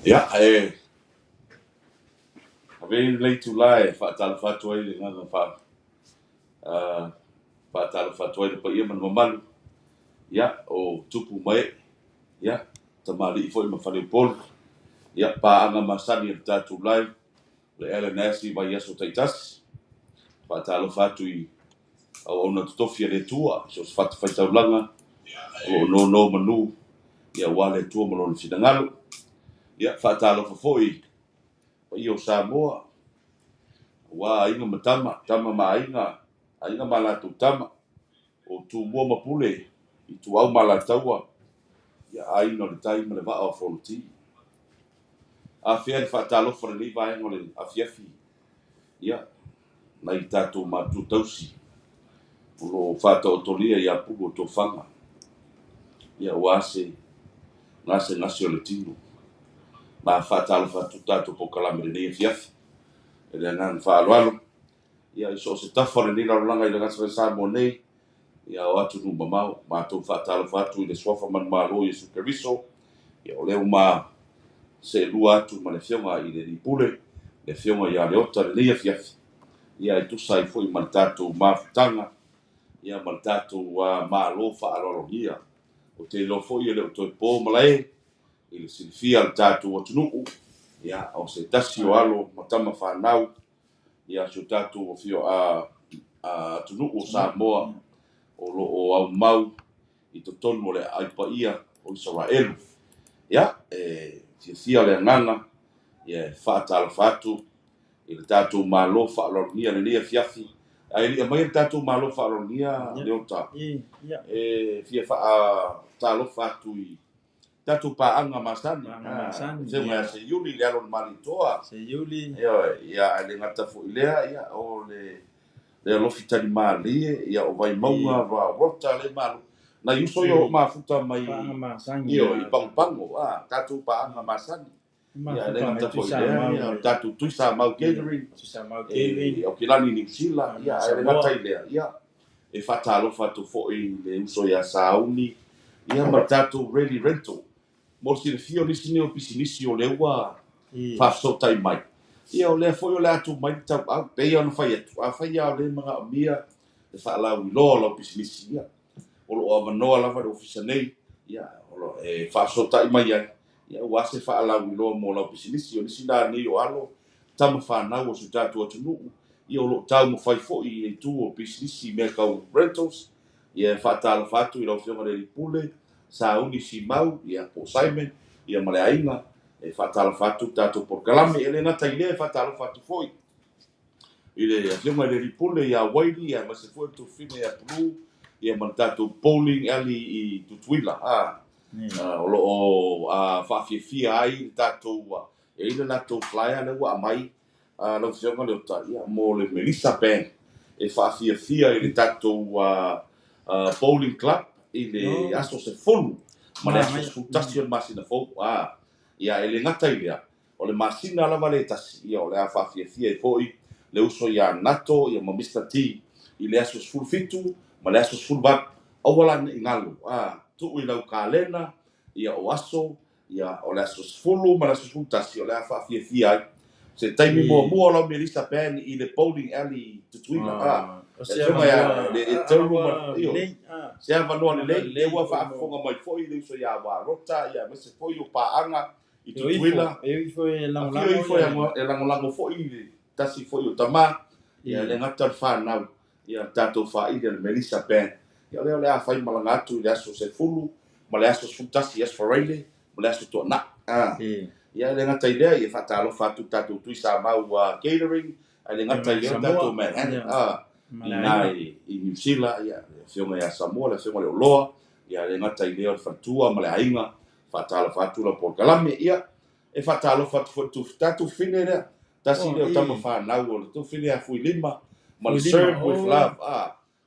Ia, e ave i lenei itula e faatalofa atu ai i le agaga faatalofa atu ai i le paia ma le mamalu, ia, o tupu ma ee, ia, tamalii foi ma faleupolu, ia, paaga masani a le tatou live, o le LNS i vaiaso taitasi. Faatalofa atu i auauna totofi a le Atua, i so o se fatafaitaulaga o lo o nonomanu, ia, aua le Atua ma lona finagalo. Ia, faatalofa foi i paia o Samoa, aua aiga ma tama, tama ma aiga, aiga ma latou tama, o Tumua ma Pule, Ituau ma Alataua, ia, aiga o le tai ma le vaa o Fonoti. Afea le faatalofa i lenei vaega o le afiafi, ia, nai tatou matua tausi o lo o faataotolia i apulu o tofaga, ia, aua se gasegase o le tino. Ma faatalofa atu tatou polokalame i lenei afiafi i le agaga faaaloalo, ia, i so o se tafa o lenei lalolaga i le gasegase Samoa nei, ia, o atunuu mamao. Matou faatalofa atu i le suafa manumalo Iesu Keriso, ia, o lea ua ma seelua atu ma le afioga i le alii pule, le afioga ia Leota i lenei afiafi, ia, e tusa ai foi ma le tatou mafutaga, ia, ma le tatou malo faaaloalogia. O te iloa foi e le o toe po malae i le silafia o le tatou atunuu, ia, o se tasi o alo ma tama fanau, ia, si o tatou afio atunuu o Samoa o lo o aumau i totonu o le aai paia o Isaraelu. Ia, e fiafia le agaga, ia, e faatalofa atu i le tatou malo faaaloalogia lenei afiafi. Ae lia mai le tatou malo faaaloalogia, Leota, e fia faatalofa atu i tatou paaga masani. Afioga ia Seiuli, le alo o le Malietoa. Seiuli. Ia, ae le gata foi lea, ia, o le alofi talimalie, ia, o Vaimauga, Rota, le malo. Nai uso ia o mafuta mai i Pagopago, tatou paaga masani. Ia, le gata foi lea, ia, o tatou Tuisamau Catering, Aukilani Niu Sila, ia, ae le gata i lea, ia, e faatalofa atu foi i le uso ia Sauni, ia, ma le tatou Ready Rental. Mo le silafia o nisi nei o pisinisi o lea ua faafesootai mai, ia, o lea foi o le a tuu mai le tauau, pei ona fai atu, afai lava o lea e manaomia le faalauiloa o lau pisinisi, ia, o lo o avanoa lava le ofisa nei, ia, e faafesootai mai ai, ia, aua se faalauiloa mo lau pisinisi. O nisi la nei o alo, tama fanau o si o tatou atunuu, ia, o lo o taumafai foi i le itu o pisinisi mea tau rentals, ia, e faatalofa atu i lau afioga i le alii pule, Sauni Simau, ia, po o Simon, ia, ma le aiga, e faatalofa atu le tatou polokalame. E le gata i lea, e faatalofa atu foi i le afioga i le alii pule ia Waili, ia, aemaise foi le tuafafine ia Pulu, ia, ma le tatou bowling alley i Tutuila, o lo o faafiafia ai le tatou, e i ai le latou flyer lea ua aumai, lau afioga Leota, ia, mo le Melissa Band e faafiafia i le tatou bowling club i le aso 10 ma le aso 11 o le masina fou. Ia, e le gata i lea, o le masina lava le tasi, ia, o le a faafiafia ai foi le uso ia Nato, ia, ma Mr T i le aso 17 ma le aso 18. Aua la ne i galo, tuu i lau kalena, ia, o aso, ia, o le aso 10 ma le aso 11 o le a faafiafia ai se taimi muamua o lau Melissa Band i le bowling alley Tutuila. Se avanoa lelei, lea ua faafofoga mai foi le uso ia Warota, ia, aemaise foi o paaga i Tutuila. Afio ifo e lagolago foi le tasi foi o tama, ia, le gata o le fanau, ia, tatou faaili a le Melissa Band. Ia, o lea o le a fai malaga atu i le aso 10 ma le aso 11, aso Faraile ma le aso Toanai. Ia, le gata i lea, ia, faatalofa atu tatou Tuisamau Catering, ae le gata i lea tatou Manhattan, i ina i Niu Sila, ia, le afioga ia Samoa, le afioga i le Oloa, ia, le gata i lea o le faletua ma le aiga, faatalofa atu lau polokalame. Ia, e faatalofa atu foi tatou fine lea, tasi lea o tama fanau o le tuafafine ia Fuilima ma le Serve with Love,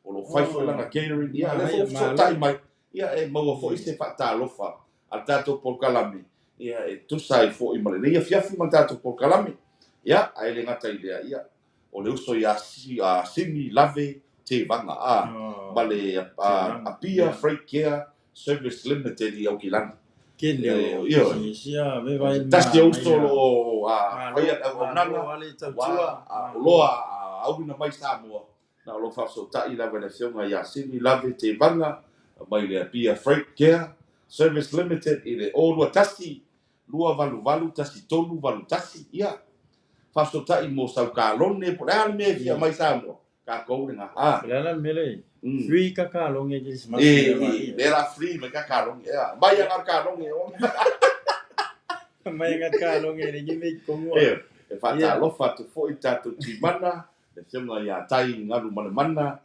o lo o fai foi lana catering, ia, lea foi ua fesootai mai, ia, e maua foi se faatalofa a le tatou polokalame, ia, e tusa ai foi ma lenei afiafi ma le tatou polokalame. Ia, ae le gata i lea, ia, o le uso ia Sini Lave Tevaga, ma le Apia Freight Care Service Limited i Aukilani. Tele o Ioe. pisinisi ia avea ai le Tasi o uso o manaia. loo Malo, faia le malo auaunaga lava le aua tautua, malo. oloa auina mai Samoa. Na o loo faafesootai lava i le afioga ia Sini Lave Tevaga mai le Apia Freight Care Service Limited i le 021 288 1381. Ia faafesootai mo saukalone po o le a le mea e fia mai Samoa tatou lena. O le a la le mea lea? Free kakalogi e Kerisimasi lea vaai. Lea la free mai kakalogi. Ea, mai aga le kalogi e ona. Mai aga le kalogi e leai ni mea i totonu. E faatalofa atu foi i tatou timana, le afioga ia Tai Galumalemana,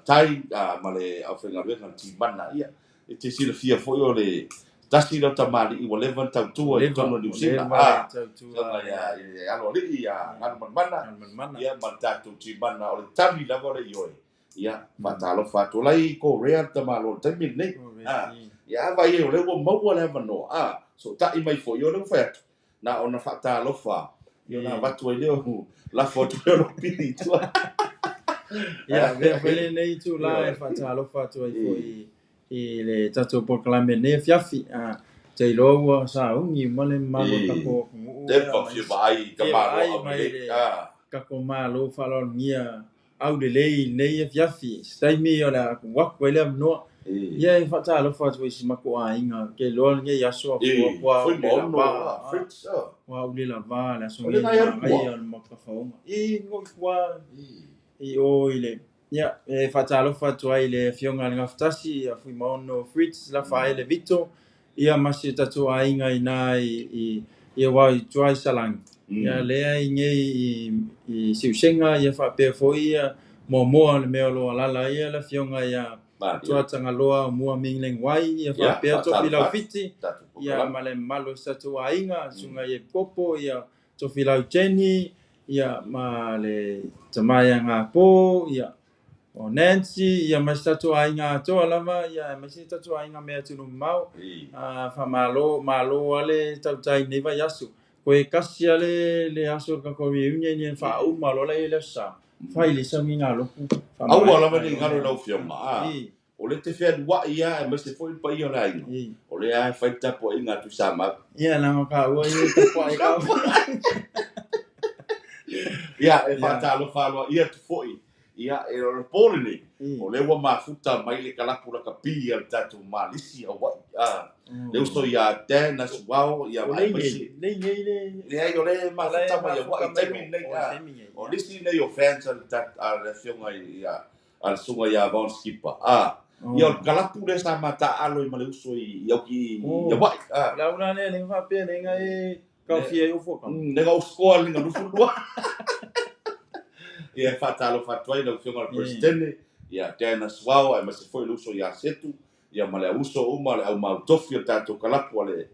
Tai ma le aufaigaluega a le timana. Ia, e te silafia foi o le tasi lea o tamalii ua leva ona tautua i totonu o Niu Sila. Afioga ia i le aloalii ia Galumalemana, ia ma le tatou timana o le tali lava o le ioe. Ia, faatalofa atu. O la e i Korea le tamaloa i le taimi lenei. Ia, a vaai ai o lea ua maua le avanoa, sootai mai foi, o lea ua fai atu, na ona faatalofa, ia ona avatu ai lea o lafo atu lea o lou pili i tua. Ia, avea foi lenei itulā e faatalofa atu ai foi i le tatou polokalame i lenei afiafi. Ou te iloa ua sauni uma le mamalu o le tatou atunuu Leva fia vaai i fia tamaloa vaai mai aulelei. le tatou Malo faaaloalogia aulelei i lenei afiafi. Se taimi o le a tuu atu ai le avanoa. Ia e faatalofa atu i si matou aiga. Ou te iloa lenei aso afua ua Foi aule ma ono, lava. Fritz. Ua aule lava le aso O le nei nai alu manaia kua. o le mafaufauga. No i tua i o i le. Ia, e faatalofa atu ai i le afioga a le Gafatasi, ia Fuimaono Fritz, Lafaele Vito, ia ma si o tatou aiga i ina i ia aua i tua i Salani. Ia lea i nei i Siusega, ia faapea foi ia muamua le mea o lo o alaala ai le afioga ia Tuatagaloa o Mua Ming Leng Wai, ia faapea Tofilau Fiti, ia ma le mamalu o si tatou aiga, susuga i Episkopo, ia Tofilau Jenny, ia ma le tama ia Gapo, ia o Nancy, ia ma si tatou aiga atoa lava, ia aemaise tatou aiga mea atunuu mamao. Faamalo, malo lava le tautai i lenei vaiaso. Koe kasi lava le aso o le tatou reunion ia faauma loa la i le aso Sa. Fai le saugiga a lotu. Aua lava ne i galo i lau afioga, o lea e te fealuai lava aemaise foi le paia o le aiga, o lea lava e fai le tapuaiga a Tuisamau. Ia, leaga o taua ia e tapuai taua. Ia, e faatalofa aloaia atu foi. Ia, e o le po lenei, o lea ua mafuta mai le kalapu lakapi a le tatou Malisi Hawaii. Le uso ia Dan Asuao, ia O aemaise. Lei nei le. Leai, o lea e mafuta mai Hawaii i taimi lenei. O nisi nei o fans a le a le afioga ia a le susuga ia Von Skipper. Ia o le kalapu lea sa mataaalo ai ma le uso i auki i Hawaii. O le au la lea, le faapea le iga e taofia ai ufua kama. Le ga uskoa le 22. Ia faatalofa atu ai lau afioga i le Peresetene, ia Dan Asuao, aemaise foi le uso ia Setu, ia ma le auuso uma le aumautofi o le tatou kalapu a le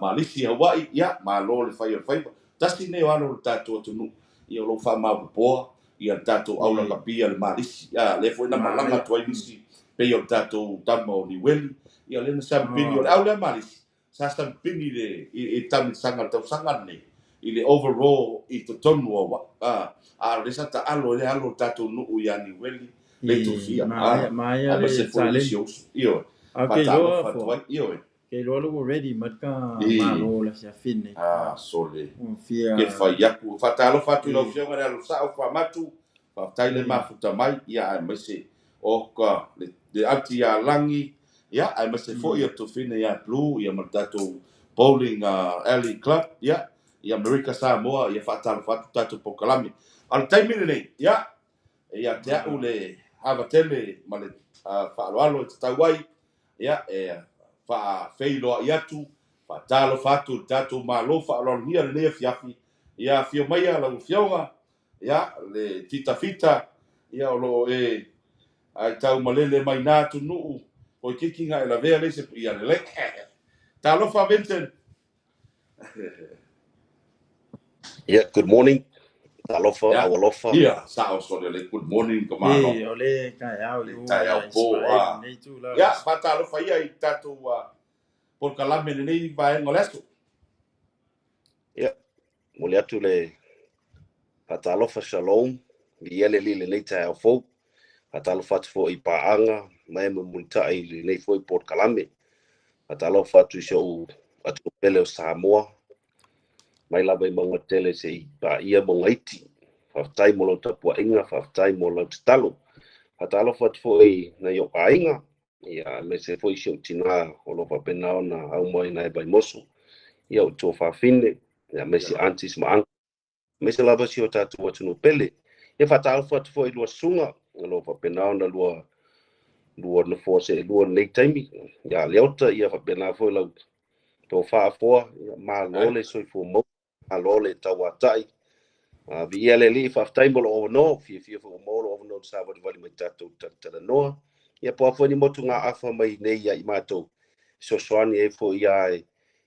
Malisi i Hawaii. Ia, malo le fai o le faiva. Tasi nei o alo o le tatou atunuu, ia o lou faamaopopoa, ia le tatou aulakapi a le Malisi. Lea foi na malaga atu ai nisi, pei o le tatou tama o Niueli, ia lea na sampini o le au lea Malisi, sa sampini le, i tamisaga le tausaga lenei, i le overall i totonu o Hawaii. A o lea sa taalo ai le alo o le tatou nuu ia Niueli, le tofia. Maia le Aemaise foi taleni. nisi o uso. Ioe. A ke iloa Faatalofa atu fua. ai. Ioe. Ke iloa lo ua ready mai ka malo le afiafi nei. Sole. Ua fia. Ke fai atu. Faatalofa atu i lau afioga i le alo sao Fuamatu. Faafetai le mafuta mai. Ia, aemaise o ka le ati ia Lagi. Ia, aemaise foi o tofina ia Blue, ia ma le tatou Bowling Alley Club. Ia, i Amerika Samoa, ia faatalofa atu tatou polokalame. A o le taimi lenei, ia, ia te au le avatele ma le faaaloalo e tatau ai, ia, e faafeiloai atu, faatalofa atu i le tatou Malo faaaloalogia lenei afiafi. Ia, afio maia lau afioga, ia, le fitafita, ia, o loo e ai tau malele mai nā atunuu, koi kiki ngā e lavea le se ia lelei. Talofa Vincent. Yeah, good morning. Talofa, awalofa. Ia, sao sole le good morning ka malo. O le taeao i Le o taeao ia po, Israel nei tu la. Ia, faatalofa ia i tatou polokalame lenei vaega o le aso. Yeah, momoli atu le faatalofa shalom, viia le Alii i lenei taeao fou. Faatalofa atu foi i paaga, mai e mulimulitai i lenei foi polokalame. Faatalofa atu i si ou atunuu pele o Samoa, mai lava i mauga tele seia paia mauga iti. Faafetai mo lau tapuaiga, faafetai mo lau tatalo. Faatalofa atu foi i nai ou aiga, ia aemaise foi si ou tinā o lo o faapena ona aumai nai Vaimoso, ia ou tuafafine, aemaise aunties ma uncles. Aemaise lava si o tatou atunuu pele. Ia faatalofa atu foi i lua susuga o lo o faapena ona lua lua nofoa seelua i lenei taimi. Ia Leota, ia faapena foi lau tofa Afoa, ia malo le soifua maua, malo le tauatai. Viia le Alii, faafetai mo lou avanoa, fiafia foi ua maua lou avanoa e savalivali mai tatou talatalanoa. Ia po o a foi ni motugaafa mai nei ia i matou, fesoasoani ai foi ia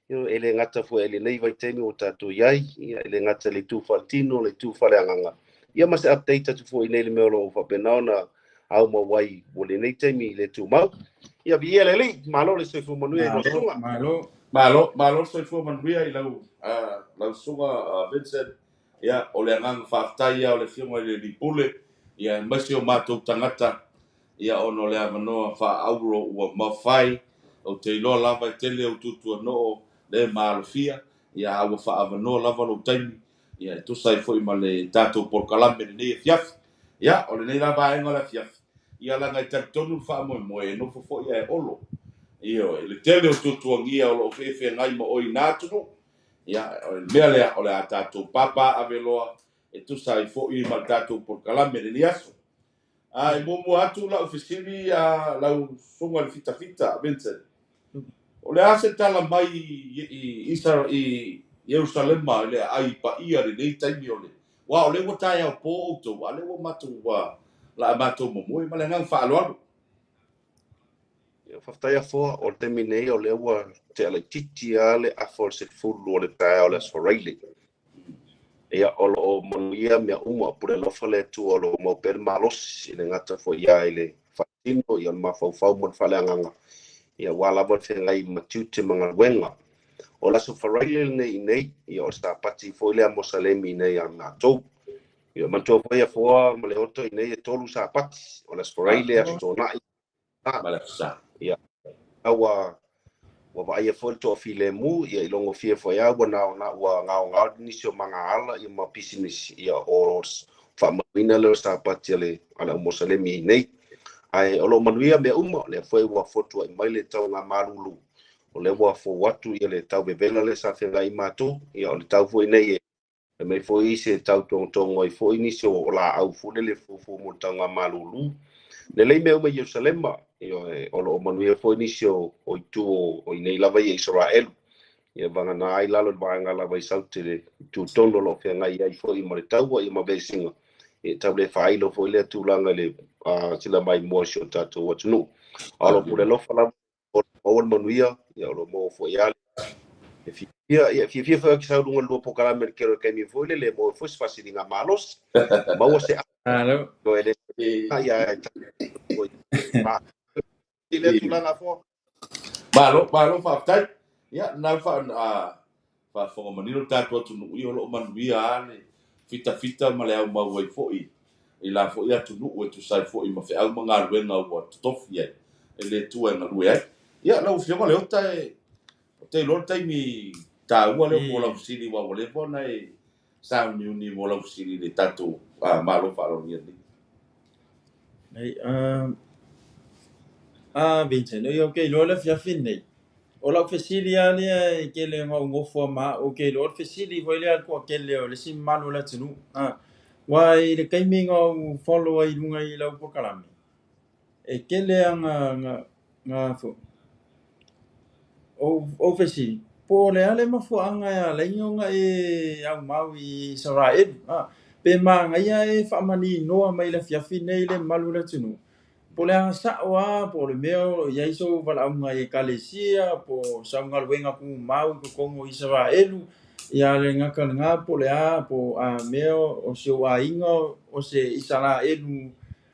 e le gata foi i lenei vaitaimi ua tatou i ai, ia, e le gata i le itu faaletino, le itu faaleagaga, ia ma se update atu foi i nei le mea o lo o faapena ona aumau ai mo lenei taimi le tumau. Ia viia le Alii, malo le soifua manuia i lau susuga. Malo. Malo, malo le soifua manuia i lau lau susuga Vincent. Ia, o le agaga faafetai ia o le Afioga i le Alii Pule, ia aemaise o matou tagata, ia ona o le avanoa faaauro ua mafai. Ou te iloa lava e tele ou tuatuanoo le maalofia, ia a ua faaavanoa lava lou taimi, ia e tusa ai foi ma le tatou polokalame i lenei afiafi. Ia, o lenei la vaega o le afiafi, ia leaga e talitonu le faamoemoe e nofo foi ae olo. Ioe, i le tele o tuatuagia o lo o feefeagai ma oe i na atunuu, ia, o le mea lea o le a tatou papa aveloa e tusa ai foi ma le tatou polokalame i lenei aso. A e muamua atu lau fesili a lau susuga i le fitafita Vincent, o le a se tala mai i i Ierusalema i le aai paia i lenei taimi o le aua o lea ua taeao po outou, a o lea ua matou ua la a matou momoe ma le agaga faaaloalo. Ia, faafetai Afoa, o le taimi nei o lea ua tea laitiiti lava le afa o le 10 o le taeao o le Aso Faraile. Ia, o lo o manuia mea uma, pule alofa le Atua o lo o mau pea le malosi, e le gata foi ia i le faatino, ia o le mafaufau ma le faaleagaga, ia aua lava le feagai ma tiute ma galuega. O le Aso Faraile lenei i nei, ia o le Sapati foi lea Mosalemi i nei ia matou. Ia manatua foi Afoa ma Leota i nei e 3 Sapati, o le Aso Faraile, Aso Toonai, ma le Aso Sa. Ia, ua vaaia foi le toafilemu, ia i logofia foi lava ua na ua gaogao nisi o magaala ia ma pisinisi, ia o faamauina lea o Sapati a le au Mosalemi i nei. Ae o lo o manuia mea uma, lea foi ua fotuai mai le tauga malulu, o lea ua fou atu ia le tau vevela lea sa feagai matou, ia o le tau foi nei e mai foi se tau togotogo ai foi nisi o laau foi lele fuafua mo le tauga malulu. Lelei mea uma i Ierusalema, ia, o lo o manuia foi nisi o itu o i nei lava i Isaraelu. Ia vagana ai lalo i le vaega lava i Saute le itu tonu o lo o feagai ai foi ma le taua ia ma vesiga. E tau le faailo foi lea tulaga i le sila mai moa si o tatou atunuu. A o lo o pule alofa lava o lo o maua le manuia, ia o lo o maua foi lava e fiafia, ia fiafia foi au sau luga lua polokalame le kelo kaimi foi lele maua foi se faasiliga malosi. Maua se Malo. o le ia i le tulaga foi. Malo, malo faafetai. Ia, na faafofoga manino le tatou atunuu, ia o lo o manuia lava le fitafita ma le aumau ai foi i la foi atunuu e tusa ai foi ma feau ma galuega ua totofi ai e le Atua e galue ai. Ia, lau Afioga Leota, e ou te iloa le taimi taua lea mo lau fesili, aua ua leva ona e sauniuni mo lau fesili i le tatou malo faaaloalogia nei. Nei, Vincent, ia ou te iloa le afiafi nei. O lau fesili lava lea e tele ona ou nofo ma au, ou te iloa le fesili foi lea a le toatele o le isi mamalu o le atunuu. Aua i le taimi na ou follow ai i luga i lau polokalame, e tele lava na ou fesili, po o le a le mafuaaga e ala ai ona e aumau i Isaraelu. Pe manaia e faamaninoa mai le afiafi nei le mamalu o le atunuu. Po o le a sao lava, po o le mea o lo o i ai sou valaauga i ekalesia, po o sau galuega tumau i totonu o Isaraelu, ia le gata lena, po o le a, po o a mea o si ou aiga o se Isaraelu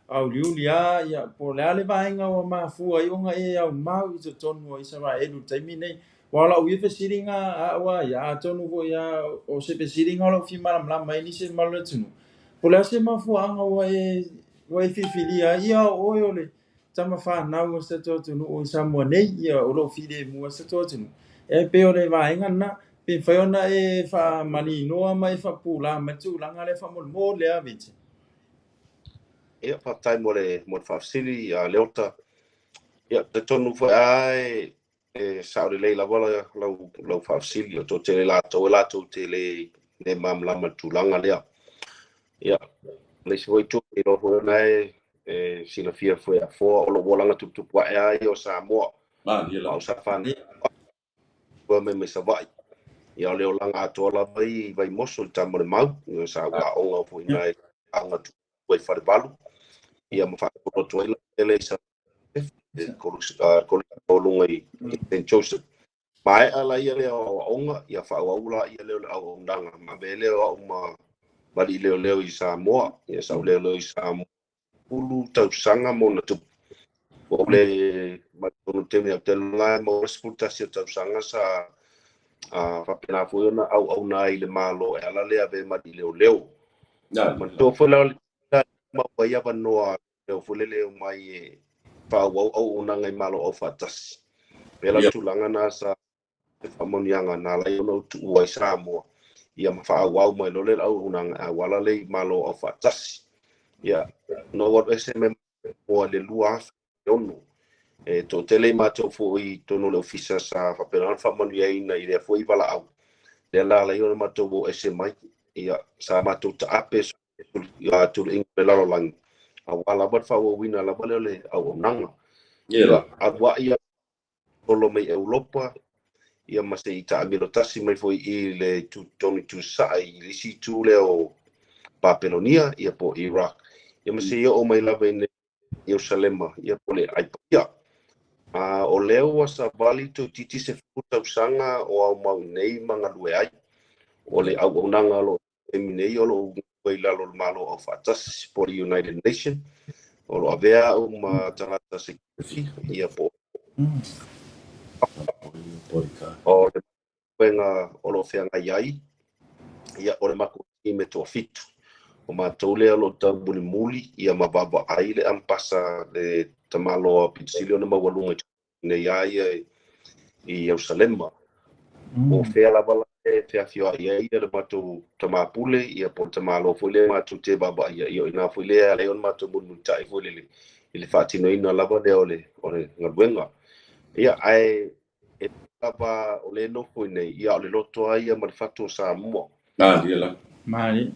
auliuli lava, ia, po o le a le vaega ua mafua ai ona e aumau i totonu o Isaraelu i le taimi nei. Aua o lau ia fesiliga au lava ia, atonu foi lava o se fesiliga o lau fia malamalama ai nisi o le mamalu o le atunuu. Po o le a se mafuaaga ua e filifilia ai, ia o oe o le tama fanau o se tatou atunuu i Samoa nei, ia o lo o filemu se tatou atunuu. E pei o le vaega lena, pe mafai ona e faamaninoa ma e faapupula mai le tulaga lea faamolemole a Vincent. Ia, faafetai mo le faafesili a Leota. Ia, talitonu foi lava e sao lelei lava lau faafesili, o toatele latou e latou te le malamalama i le tulaga lea. Ia, o le isi foi itu, iloa foi ona e silafia foi e Afoa, o lou olaga tuputupu ae lava ia o Samoa. Ma o sa fanau mai mai Savaii. Ia, o le olaga atoa lava i Vaimoso i tama o le mau. Ia, sa ou aoga foi i aoga tuai Falevalu. Ia, ma faatolo atu ai la tele i Kolisi i St. Joseph. Maea la ia lea o aoga, ia faaauau la ia lea o le auaunaga. Ma avea lea o au ma alii leoleo i Samoa. Ia, sa ou leoleo i Samoa 10 tausaga ma ona tupu. Ua ou le mautonu taimi au te loga e maua 11 o tausaga sa faapena foi ona auauna ai i le Malo e ala lea avea ma alii leoleo. Manatua foi la o le maua ai avanoa leo foi lele o mai e faaauau auaunaga i Malo Aufaatasi. Pea la tulaga na sa faamanuiaga na ala ai ona ou tuua ai Samoa. Ia ma faaauau mai loa le auaunaga auala le i Malo Aufaatasi. Ia, na ou alu ese mai Samoa i le 2006. E toatele i matou foi i totonu o le ofisa sa faapena ona faamanuiaina i lea foi valaau. Lea la ala ai ona matou o ese mai. Ia, sa matou taape tuluiga o le lalolagi. Aua lava le faaauauina lava lea o le auaunaga. Ia, alu ai solo mai Europa, ia ma se i taamilo tasi mai foi i le tonu tusa'i i le isi itu lea o Papelonia, ia po Iraq. Ia ma se i oo mai lava i Ierusalema, ia po le Aipaia. O lea ua savali toeitiiti 10 tausaga o au mau nei ma galue ai. O le auaunaga o lo o taimi nei o lo o i lalo o le Malo Aufaatasi po le United Nation. O lo o avea au ma tagata security, ia po o le galuega o lo o feagai ai, ia o le matou team e toafitu. O matou lea o lo o taumulimuli ia ma vaavaai le ampasa le tamaloa pitusili ona maualuga nei a ia i Ierusalema. O fea lava la e feafioai ai le matou tamapule, ia po o le tamalo foi lea matou te vaavaaia, ia o ina foi lea alai ona matou mulimulitai foi lele i le faatinoina lava lea o le galuega. Ia, ae e lava o le nofo i nei, ia o le loto ai ia ma le fatu o Samoa. Mali.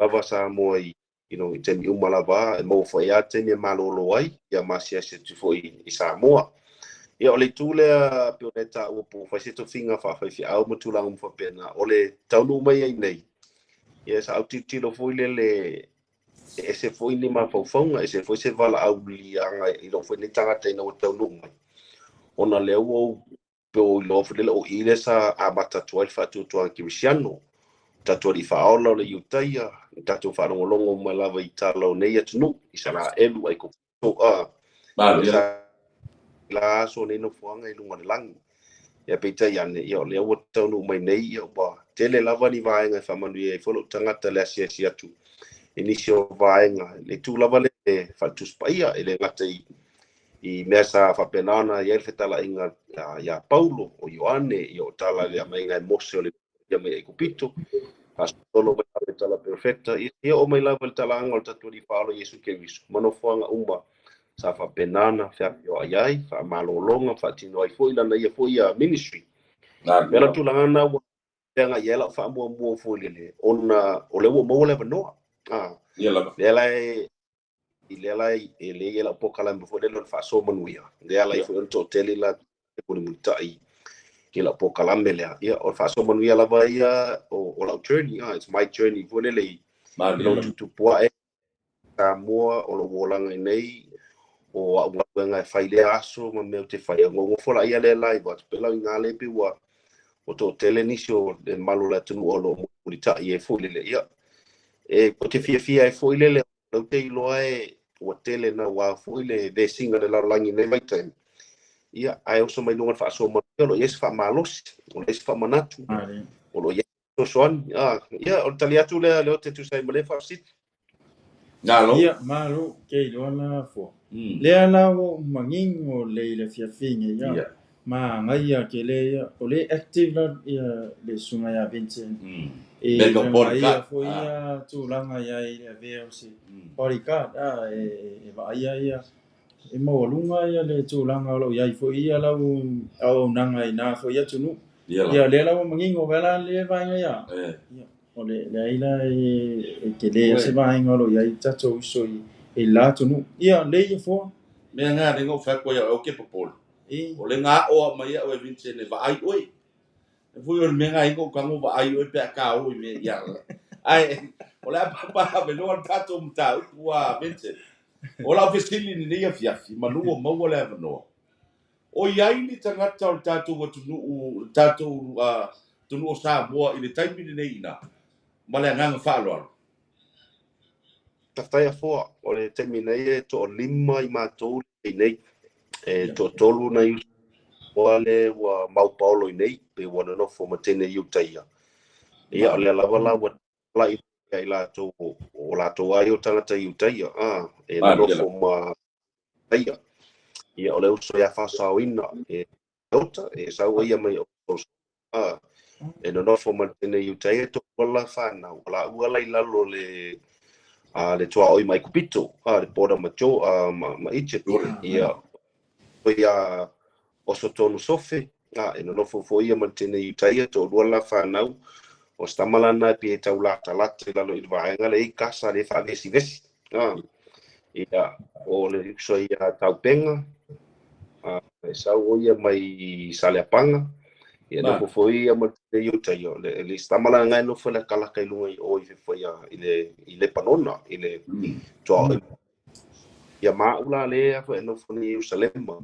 Lava Samoa i i taimi uma lava, e maua foi a taimi e malolo ai, ia ma asiasi atu foi i Samoa. Ia, o le itu lea pe o le taua po fai se tofiga faafaifiau ma tulaga uma faapena, o le taunuu mai ai nei, ia sa autilotilo foi lele e ese foi ni mafaufauga, ese foi se valaau liaga i lou foi nei tagata ina ua taunuu mai. Ona lea ua ou pe o iloa foi lele o i le sa amata atu ai le faatuatuaga kerisiano. Tatou alii faaola o le Iutaia, tatou faalogologo mai lava i tala o nei atunuu, Isaraelu, Aikupito, la aso nei nofoaga i luga o le lagi. Ia peitai ane, ia o lea ua taunuu mai nei, ia ua tele lava ni vaega e faamanuia ai foi lou tagata le asiasi atu i nisi o vaega. Le itu lava le faaletusi paia, e le gata i mea sa faapena ona i ai le fetalaiga ia Paulo, o Ioane, ia o tala le aumaiga e Mose o le ia mai Aikupito, faasolo mai lava i tala perfecta, ia oo mai lava i le talaaga o le tatou alii faaola Iesu Keriso, ma nofoaga uma sa faapena ona feafioai ai, faamalologa, faatino ai foi lana ia foi ia ministry. Mea la tulaga na ua feagai ai lau faamuamua foi lele, ona o lea ua maua le avanoa. Lea la e lea la e le ia lau polokalame foi lele o le faasoa manuia. Lea la i foi ona toatele la e mulimulitai i lau polokalame lea. Ia, o le faasoa manuia lava ia o lau journey. It's my journey foi lele i lou tutupu ae Samoa o lou olaga i nei, o au galuega e fai lea aso ma mea o te fai. Gogofo la ia lea live atu, pe lau i ngā le pe ua o toatele nisi o le malu o le atunuu o loo mulimulitai ai foi lele. Ia, e o te fiafia ai foi lele, lau te iloa e ua tele na ua foi le vesiga le lalolagi nei vaitaimi. Ia, ae oso mai luga o le faasoa manuia, o lo o i ai se faamalosi, o lo o i ai se faamanatu, o lo o i ai fesoasoani. Ia, o le tali atu lea o te tusa ai ma lea faafesili. Malo. Ia, malo, ke iloa la fua. Lea la ua ou manino lelei i le afiafiga ia. Manaia tele ia. O lea e active la ia le susuga ia Vincent i lana ia foi ia tulaga i ai i le avea o se bodyguard e vaaia ia e maualuga ia le tulaga o lo o i ai foi ia lau auaunaga i na foi atunuu. Ia lea la ua manino vae la lea vaega ia. O le leai la e tele se vaega o lo o i ai tatou uso i la atunuu. Ia lei ia foa. Mea na le no fa ko ia o ke popole. O le ngā oa mai au e Vincent e vaai oe. E fui o le mea ngā ingo kango vaai oe pe a ka o i mea ia. Ai, o le a pa me loa le tatou mataupu a Vincent. O lau fesili lenei afiafi, manu o maua le avanoa. O i ai ni tagata o le tatou atunuu, le tatou atunuu o Samoa i le taimi lenei ina, ma le agaga faaaloalo. Faafetai Afoa, o le taimi nei e toalima i matou nei. E toatolu nai uso le ua maupaolo i nei, pe ua nonofo ma teine i uta ia. Ia, o lea lava la ua lai i latou, o latou ai o tagata i uta ia, e nonofo ma ia. Ia, o le uso ia whasaoina, e uta, e sau ia mai o e nonofo ma teine i uta ia, to wala whanau, o la ua lai lalo le le tuaoi mai kupito, le border ma Jo, ma Egypt. Ia, o ia o so tonu sofe, e nonofo fo ia ma teine i uta ia, to lua la whanau, o stamalana e pe tau lata lata i lalo i le vaega le i kasa le whaavesi vesi. Ia, o le uso ia taupenga, e sau o ia mai Saleapanga, ia nofo fo ia ma te i uta ia, le stamalana ngai nofo le kalaka i lunga i o i fefo ia i le Panona, i le toa. Ia maula le afo e nofo ni Yerusalema.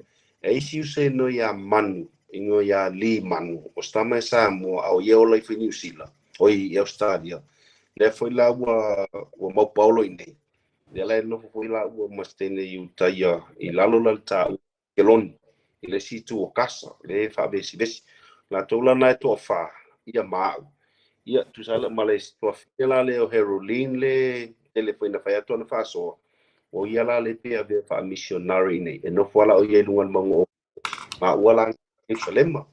E isi use no ia Manu, ingo ia Li Manu, o stama e Samoa, au ia ola i fo New Zealand, o i Australia. Le foi la ua maupaolo i nei. Le la e nofo foi la ua mastene i uta ia, i lalo la le tā keloni, i le situ o kasa, le whaavesi vesi. La tōla nai toa wha, ia maau. Ia, tusala ma le toa whine la le o Herolin le, le foi na whai atu ana whasoa. O ia la le pea vea wha missionary nei. E nofo ala o ia i lunga le maunga o ma ua la Jerusalema.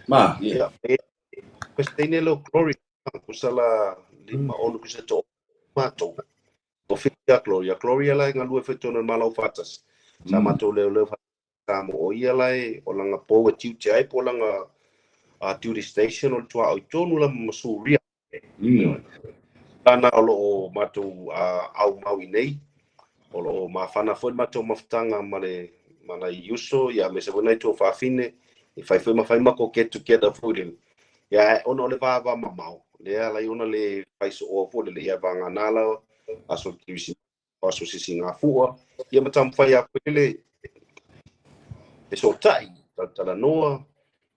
Ma, ia. E Questeine lo Gloria, kusala lima ono kusa to matou. O whia Gloria. Gloria la e ngalue whetona malau whatas. Sa matou leo leo whatamo. O ia la e o langa poua tiute ai po langa duty station o tua o tonu la masuria. Tana o lo o matou au mau i nei. O lo o mawhana foi matou mafutanga ma le mana i uso, ia me se wena i tō whawhine, i whai foi mawhai mako get together foi le. Ia ona o le vava mamau. Lea lai ona le whaiso oa foi le ia vanga nala, aso kiwisi, aso sisi ngā fua. Ia matam whai a foi le e so tai, tala noa.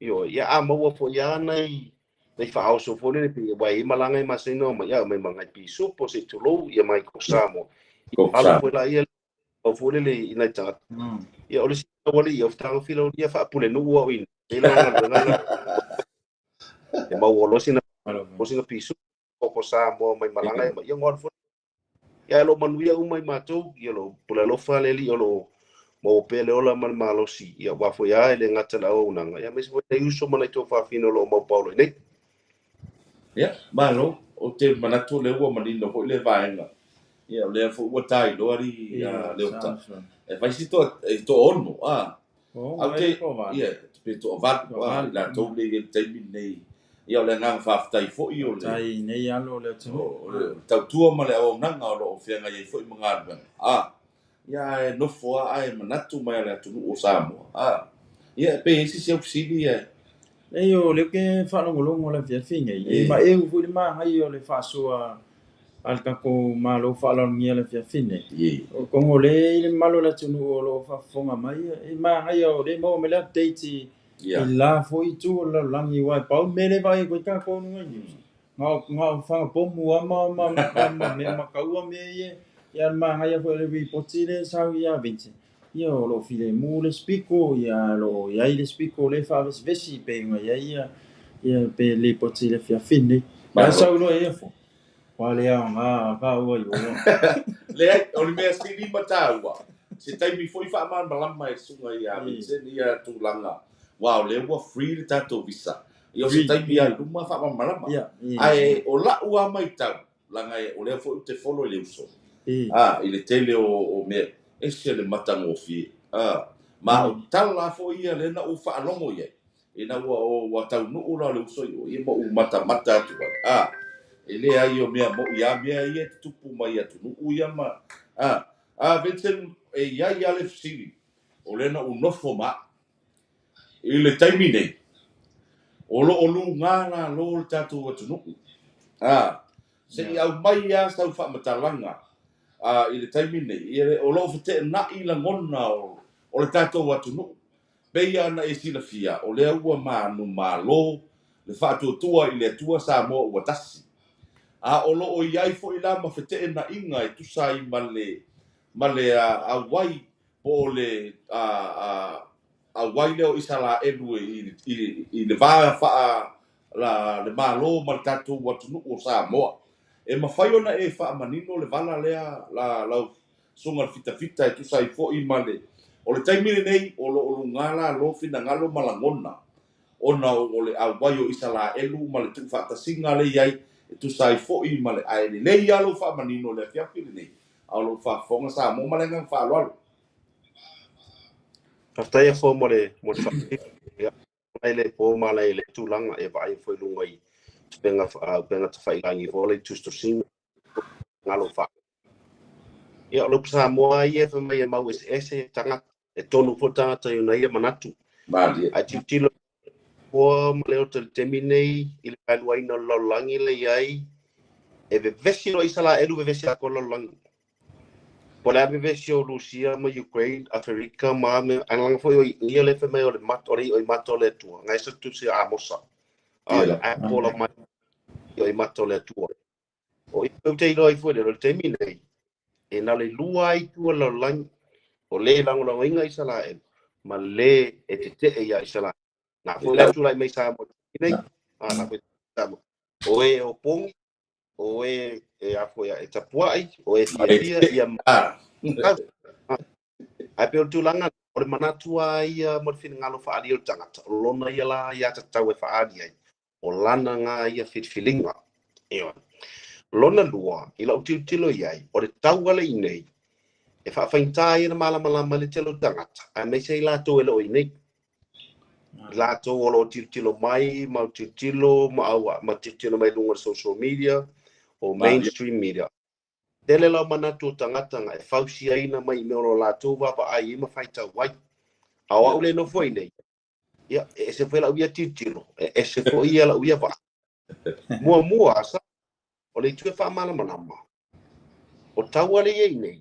Io, ia a maua foi ia nei, nei whaoso foi le pe wai malanga i masino, ma ia mai mangai piso, po se tulou, ia mai ko Samoa. Alo foi la ia o foi le i nai tangata. Ia o le sina wali ia o whatago fila o ia whaapule nu ua o ina. E la ngā E mau o losina, losina piso, o ko Samoa mai malanga ia ngā foi. Ia lo manuia umai mātou, ia lo pula lofa le li o lo mau pele ola ma le malosi, ia wafo ia ele ngata la o unanga. Ia mesi foi nei uso mana i tō whawhino lo mau paulo nei. Ia, malo, o te manatu le ua manino hoi le vaenga. Ia, o lea fo ua tai loa ri le ota. E whai si toa, e toa ono, Au te, ia, te pe toa valu, la tau le i taimi nei. Ia, o le nganga whawhitai fo i o le. Tai nei alo le atunuu. O le tautua ma le auaunaga o lo o feagai ai foi ma galuega. Ia e nofo a e manatu mai le atunuu o Samoa. Ia, pe isi se aufisili e. Nei o leo ke whaalongolongo la fiafiga i. Ma e ufo le maangai o le whaasoa a le tatou malo faaaloalogia le fiafine. O kongo le i le malo le atunuu o loo faafofoga mai e maagaia o le maua mai le update i la foi itu o le lalolagi uae pau le mea le vaai ai koe tatou luga i news. Gao fagapomu a ma mea makaua mea ia ia le maagaia foi o le ripoti le sau ia Vincent. Ia o loo filemu le spiko ia loo iai le spiko le faavesivesi pe uga iai ia ia pe lipoti le fiafine. Ma sau loa ia fo. Wa le ao ngā ka ua i oa. Le ai, o le mea sili ma tāua. Se taimi foi faamalamalama e susuga ia Vincent ia tulaga, aua o lea ua free le tatou visa. Ia o se taimi lava i luma faamalamalama. Ae o la'u lava maitau, leaga o lea foi ou te follow i le uso, a, i le tele o mea, ese le matagofie. A, ma o tala lava foi ia lea na ou faalogo i ai, ina ua taunuu la le uso i o, ia ma ou matamata atu ai. A, e leai o mea mo'i a mea ia e tutupu mai i atunuu ia ma... A, a Vincent, e i ai lava le fesili, o lea na ou nofo ma a'u i le taimi nei, o lo o lugā lalo le tatou atunuu. A, se i aumai lava sau faamatalaga i le taimi nei, o lo o feteenai lagona o le tatou atunuu. Pei ona e silafia, o lea ua manumalo le Faatuatua i le Atua Samoa ua Tasi. A o lo o i ai foi la ma feteenaiga e tusa ai ma le auai po o le auai lea o Isaraelu i le va faa la, le Malo ma le tatou atunuu o Samoa. E mafai ona e faamanino le vala lea la, lau susuga le fitafita e tusa ai foi ma le o le taimi lenei o lo o lugā lalo finagalo ma lagona ona o le auai o Isaraelu ma le tuufaatasiga le i ai e tusa ai foi ma le ae lelei lava lou faamanino le afiafi lenei a o lou faafofoga Samoa ma le agaga faaaloalo. Faafetai afo mo le ia ai le po ma le le tulaga e vaai foi luga i upega upega tafailagi foi le tusitusiga galo fa. Ia o le Samoa ia fa mai e mau eseese tagata e tonu foi tagata i ona ia manatu. Malie. Ae tilotilo poa ma le o le taimi nei i le vaeluaina o le lalolagi le i ai e vevesi loa Isaraelu vevesi atoa le lalolagi. Po o le a vevesi o Rusia ma Ukraine, Aferika ma mea, ae laga foi o ia le fai mai o le mata, o le i'o i mata o le Atua. Ga e sa tusi Amosa. Ia. A pola mai i'o i mata o le Atua. O ia ou te iloa ai foi le o le taimi nei, e na le lua ai tua lalolagi, o le lagolagoina Isaraelu, ma le e tete'e ia Isaraelu. Na foi le tulai mai Samoa nei, a na foi Samoa. O e o pogi, o e e a foi e tapuai, o e fiafia ia Ae pei o le tulaga o le manatu a ia mo le finagalo faaalia o le tagata, o lona ia la ia tatau e faaali ai, o lana ngā ia filifiliga. Ioe. Lona lua, i lau tilotilo i ai, o le tau ale i nei, e faafaigata ai ona malamalama i le tele o tagata, aemaise ai latou e le o i nei. Latou o lo o tilotilo mai, ma tilotilo, ma au, ma tilotilo mai luga o le social media, o mainstream media. Tele lau manatu o tagata nga e fausiaina mai i mea o lo latou vaavaai ai ma faitau ai. A o au le nofo ai nei, ia, e ese foi lau ia tilotilo, e ese foi ia lau ia vaai. Muamua, sa, o le itu e faamalamalama, o tau ale ia i nei,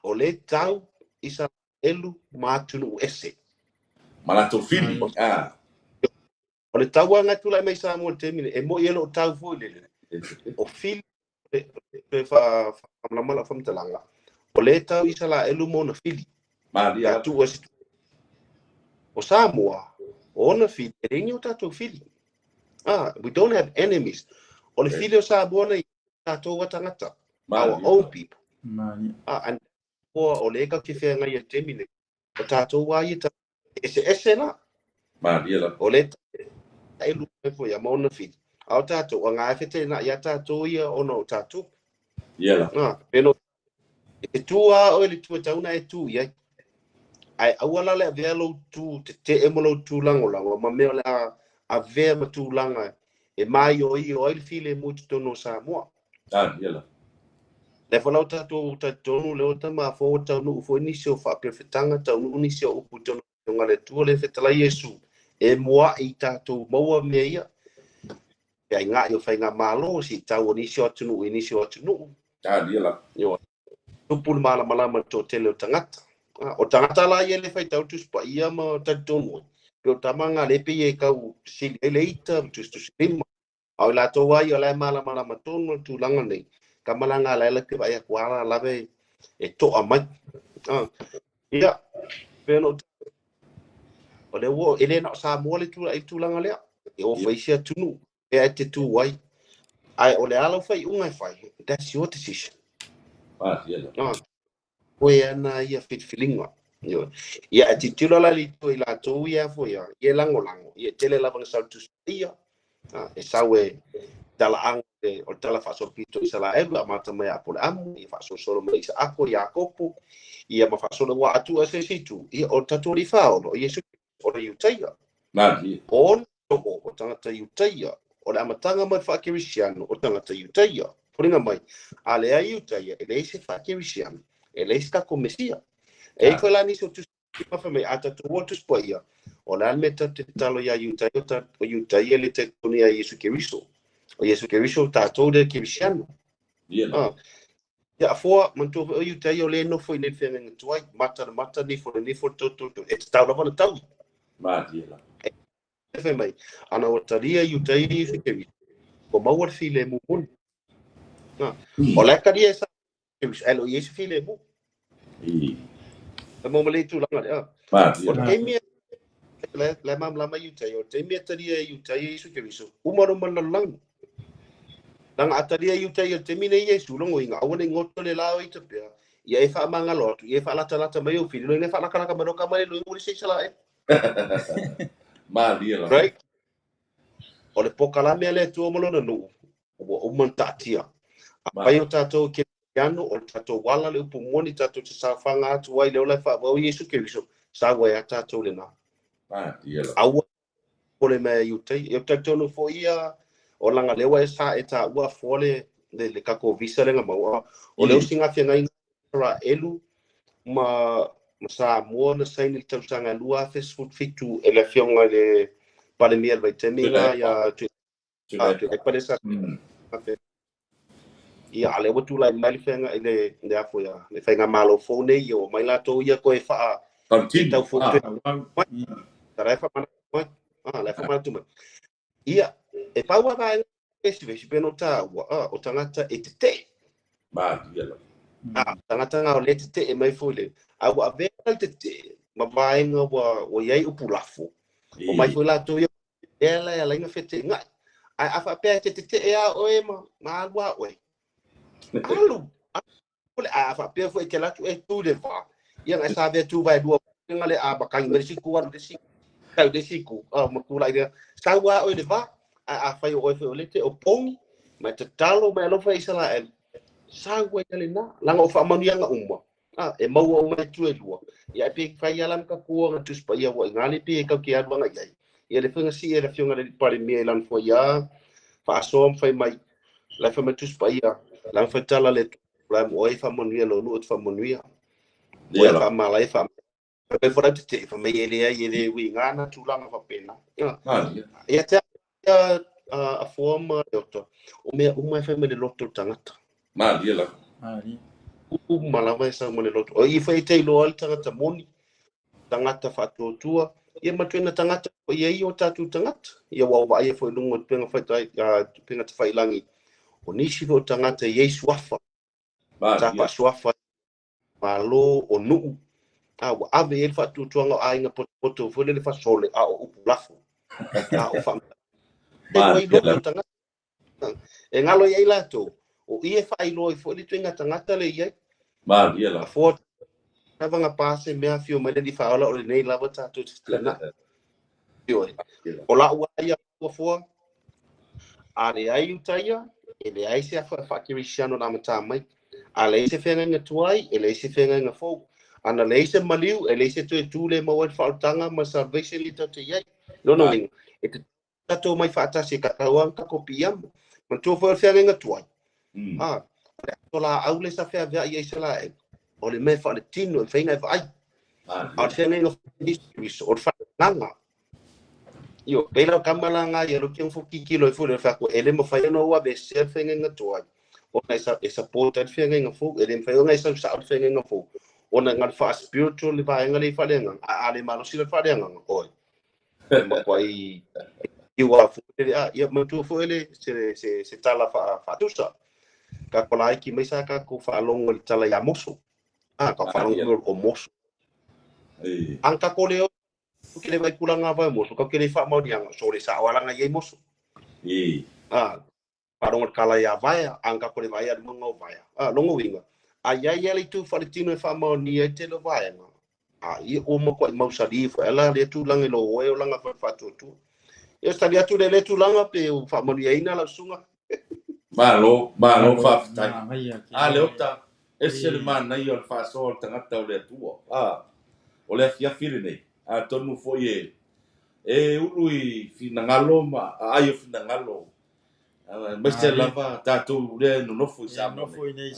o le tau Isaraelu ma atunuu ese. Ma latou fili. Ah. O le tauaga e tulai mai Samoa i le taimi nei, e moi e loo tau foi lele. O fili, e faamalamalama lau faamatalaga, o le tau Isaraelu ma ona fili. Malie. Pe a tuu ese. O Samoa, o ona fili, e leai ni o tatou fili. Ah, we don't have enemies. O le fili o Samoa nei, tatou a tagata. Our own people. Malie. Ah, and o o le ka te whenga i a taimi nei. O tatou a ia ta ese ese la. Malie la. O le e lu foi ia ma ona fili. A o tatou, a ngā e whete na ia tatou ia ona o tatou. Ia la. Ah, peno e tu a o le tu e tauna e tu ia. Ai aua la le avea lou tu te te e mo lou tūlagolago ma mea o le a avea ma tulaga e maioio ai le filemu i totonu o Samoa. Ah, ia la. Le foi lau tatou talitonu le o tama fo taunuu foi nisi o faaperefetaga taunuu nisi o upu i totonu o le Atua le fetalai Iesu e mua'i i tatou maua mea ia. Pe ai ga'i o faigamalo si tau o nisi o atunuu i nisi o atunuu. Ah, ia la. Ioe. Tupu le malamalama i le toatele o tagata. Ah, o tagata la ia le faitau Tusi Paia ma talitonu ai. Pe o tama ngā le pe ia e kau sili ai le ita, tusitusilima. A o i latou ai o la e malamalama tonu le tulaga nei. Ka malaga la ela te vaai atu ala lave e to'a mai. Ah, ia, pe no o le ua e le na o Samoa le tula i tulaga lea. E o fai se atunuu e ai te tu ai. Ai o le ala o whai unga e whai. That's your decision. Ah, ia la. Ah. Koe ana ia filifiliga. Ioe. Ia e tilotilo la le itu i latou ia foi ia, ia e lagolago, ia e tele lava ina sau i le Tusi Paia, e sau e talaaga o le tala faasolopito o Isaraelu, e amata mai ia Apoleamu, ia faasolosolo mai Isaako, Iakopo, ia ma faasolo ua atu se isi itu, ia o le tatou Alii Faaola, o Iesu Keriso, o le Iutaia. Malie. O ona soo o tagata Iutaia, o le amataga mai le faakerisiano o tagata Iutaia. Foliga mai, a leai Iutaia, e leai se faakerisiano, e leai se tatou Mesia. E i ai foi la nisi o tusi ma fai mai, a tatou o Tusi Paia, o le a le mea tatou te tatalo iā Iutaia, o Iutaia e le talitonu iā Iesu Keriso. O Iesu Keriso o tatou lea kerisiano. Ia afoa, manatua foi o Iutaia o lea e nofo i inei i le feagaiga tuai, mata i le mata, nifo i le nifo, toto i le toto, e tatau lava ona taui. Malie lava. E fai mai, ana ua talia Iutaia i Iesu Keriso, ua maua le filemu moni. O la e talia e sa ae le o i ai se filemu. E maua mai le tulaga lea. O le taimi la e malamalama Iutaia, o le taimi e talia e Iutaia Iesu Keriso, uma loa ma le lalolagi. Leaga a talia e Iutaia i le taimi lenei Iesu, logoina, aua ne i goto le la o ita pea, ia e faamagalo atu, ia e faalatalata mai ou fili, loina e faalakalaka mai loa ka mai le loina ua le se Isaraelu. Malie lava. Right? O le pokalame a le Atua ma lona nuu, ua uma ona taatia. Afai o tatou e Keriano, o le tatou ala le upu moni tatou te saofaga atu ai i le ola e faavae o Iesu Keriso, sau ai a tatou lena. Aua popole mai a Iutaia. Ia ou talitonu foi ia, o laga lea ua e sa e taua afoa le le tatou visa lea na maua. O le osi gafeagaiga Isaraelu ma ma Samoa na saini i le tausaga 2017 e le afioga i le Palemia i le vaitaimi lena ia Tuilaepa lea sa Ia, a lea ua tulai mai le feaga i le le a foi a le faigamalo fou nei, ia ua omai latou ia toe faa Continue. tau fou toe la e faamanatu mai. Ah, la e faamanatu mai. Ia, e pau lava vaega vesivesi pei ona ou taua, o tagata e tetee. Malie lava. Ah, tagata na o lea e tetee mai foi le, a ua avea le tetee ma vaega ua i ai upu lafo. Omai foi latou ia lea la e ala ai ona feteenai. Ae a faapea e te tetee lava oe ma alu lava oe, alu, alu, a faapea foi e te alu atu e tu i le va, ia na e savea tu vaelua nga le a matagi mai le isi itu alu i le isi tau i le isi itu, ma tulai lea, sau lava oe i le va, ae afai o oe foi o lea e te o pogi, ma e tatalo ma e alofa i Isaraelu, sau ai lava lena, leaga o faamanuiaga uma, e maua uma e itu e lua, ia ae pe fai lava la ma tatou aga Tusi Paia ua i ina le pe e tatou te alu agai i ai. Ia lea foi na sii e le Afioga i le Palemia i lana foi lava faasoa ma fai mai, la e fai mai le Tusi Paia, la e faitala le Atua, la e oe e faamanuia lou nuu e te faamanuia. Oe e faamalae e faamalae. Fai mai foi la tetee, fai mai e leai e le uiga na tulaga faapena. Ia te au a Afoa ma Leota, o mea uma e fai mai le loto o le tagata. Malie lava. Malie. Uma lava e sau mai le loto. O i foi e te iloa ai le tagata moni, tagata faatuatua, ia ma tuena tagata foi e i ai o tatou tagata. Ia ua vaaia foi i luga o upega faitae, upega tafailagi, o nisi foi o tagata e i ai suafa, tapa suafa Malo o nuu, a ua ave i ai le faatuatuaga o aiga potopoto foi lele fasole, a o upu lafo, a o faa ai loto tagata. E galo i ai latou, o i e faailoa ai foi le ituaiga tagata lea e i ai. Malie lava. Afoa lava na pa se mea afio mai le Alii Faaola o lenei lava tatou te fetuunai. Ioe. O lau lava ia afoa, a leai Iutaia, e leai se afa faakerisiano na amata mai. A leai se feagaiga tuai, e leai se feagaiga fou. A na leai se maliu, e leai se toe tū le maua ai le faaolataga ma le salvation lea tatou te i ai. Lona uiga, e tatau tatou omai faatasi e tatau lava ona tatou piiama. Manatua foi o le feagaiga tuai, a, o le aso laau lea sa feaveai ai Isaraelu, o le mea faaletino e mafai ona e vaai. A o le feagaiga fou, o le faaleagaga. Ioe, pei la o tama la nga ia lo ke fo kikilo e foi le fa ko ele mafai ona ua avesea le feagaiga tuai ona e support ai le feagaiga fou, e le mafai ona e sau sao le feagaiga fou ona na le faa-spiritual le vaega lea i faaleagaga, a a le malosi la le faaleagaga, oi, e matuai iu a foi le a, ia manatua foi le se tala faatusa. Ka ko laiti mai sa tatou faalogo i le tala ia Moso. A, ka faalogo o Moso. Ang ka ko leo ke le vai kula ngā vai moso, ka ke le whaamaonianga, so le sa oalanga i ei moso. A, faalogo le kala ia vaea, ang ka ko le vai a le manga o vaea. A, longo winga. A iai ia le itu faaletino e faamaonia ai tele o vaega, a ia ua matuai mausali foi ala lea tulaga i lou oe o laga foi faatuatua. Ia tali atu le lea tulaga pe ua faamanuiaina lau susuga. Malo, malo faafetai. A Leota, ese le manaia o le faasoa o le tagata o le Atua. A, o le afiafi lenei, atonu foi e e ulu i finagalo ma aai o finagalo, aemaise lava tatou lea e nonofo i Samoa nei.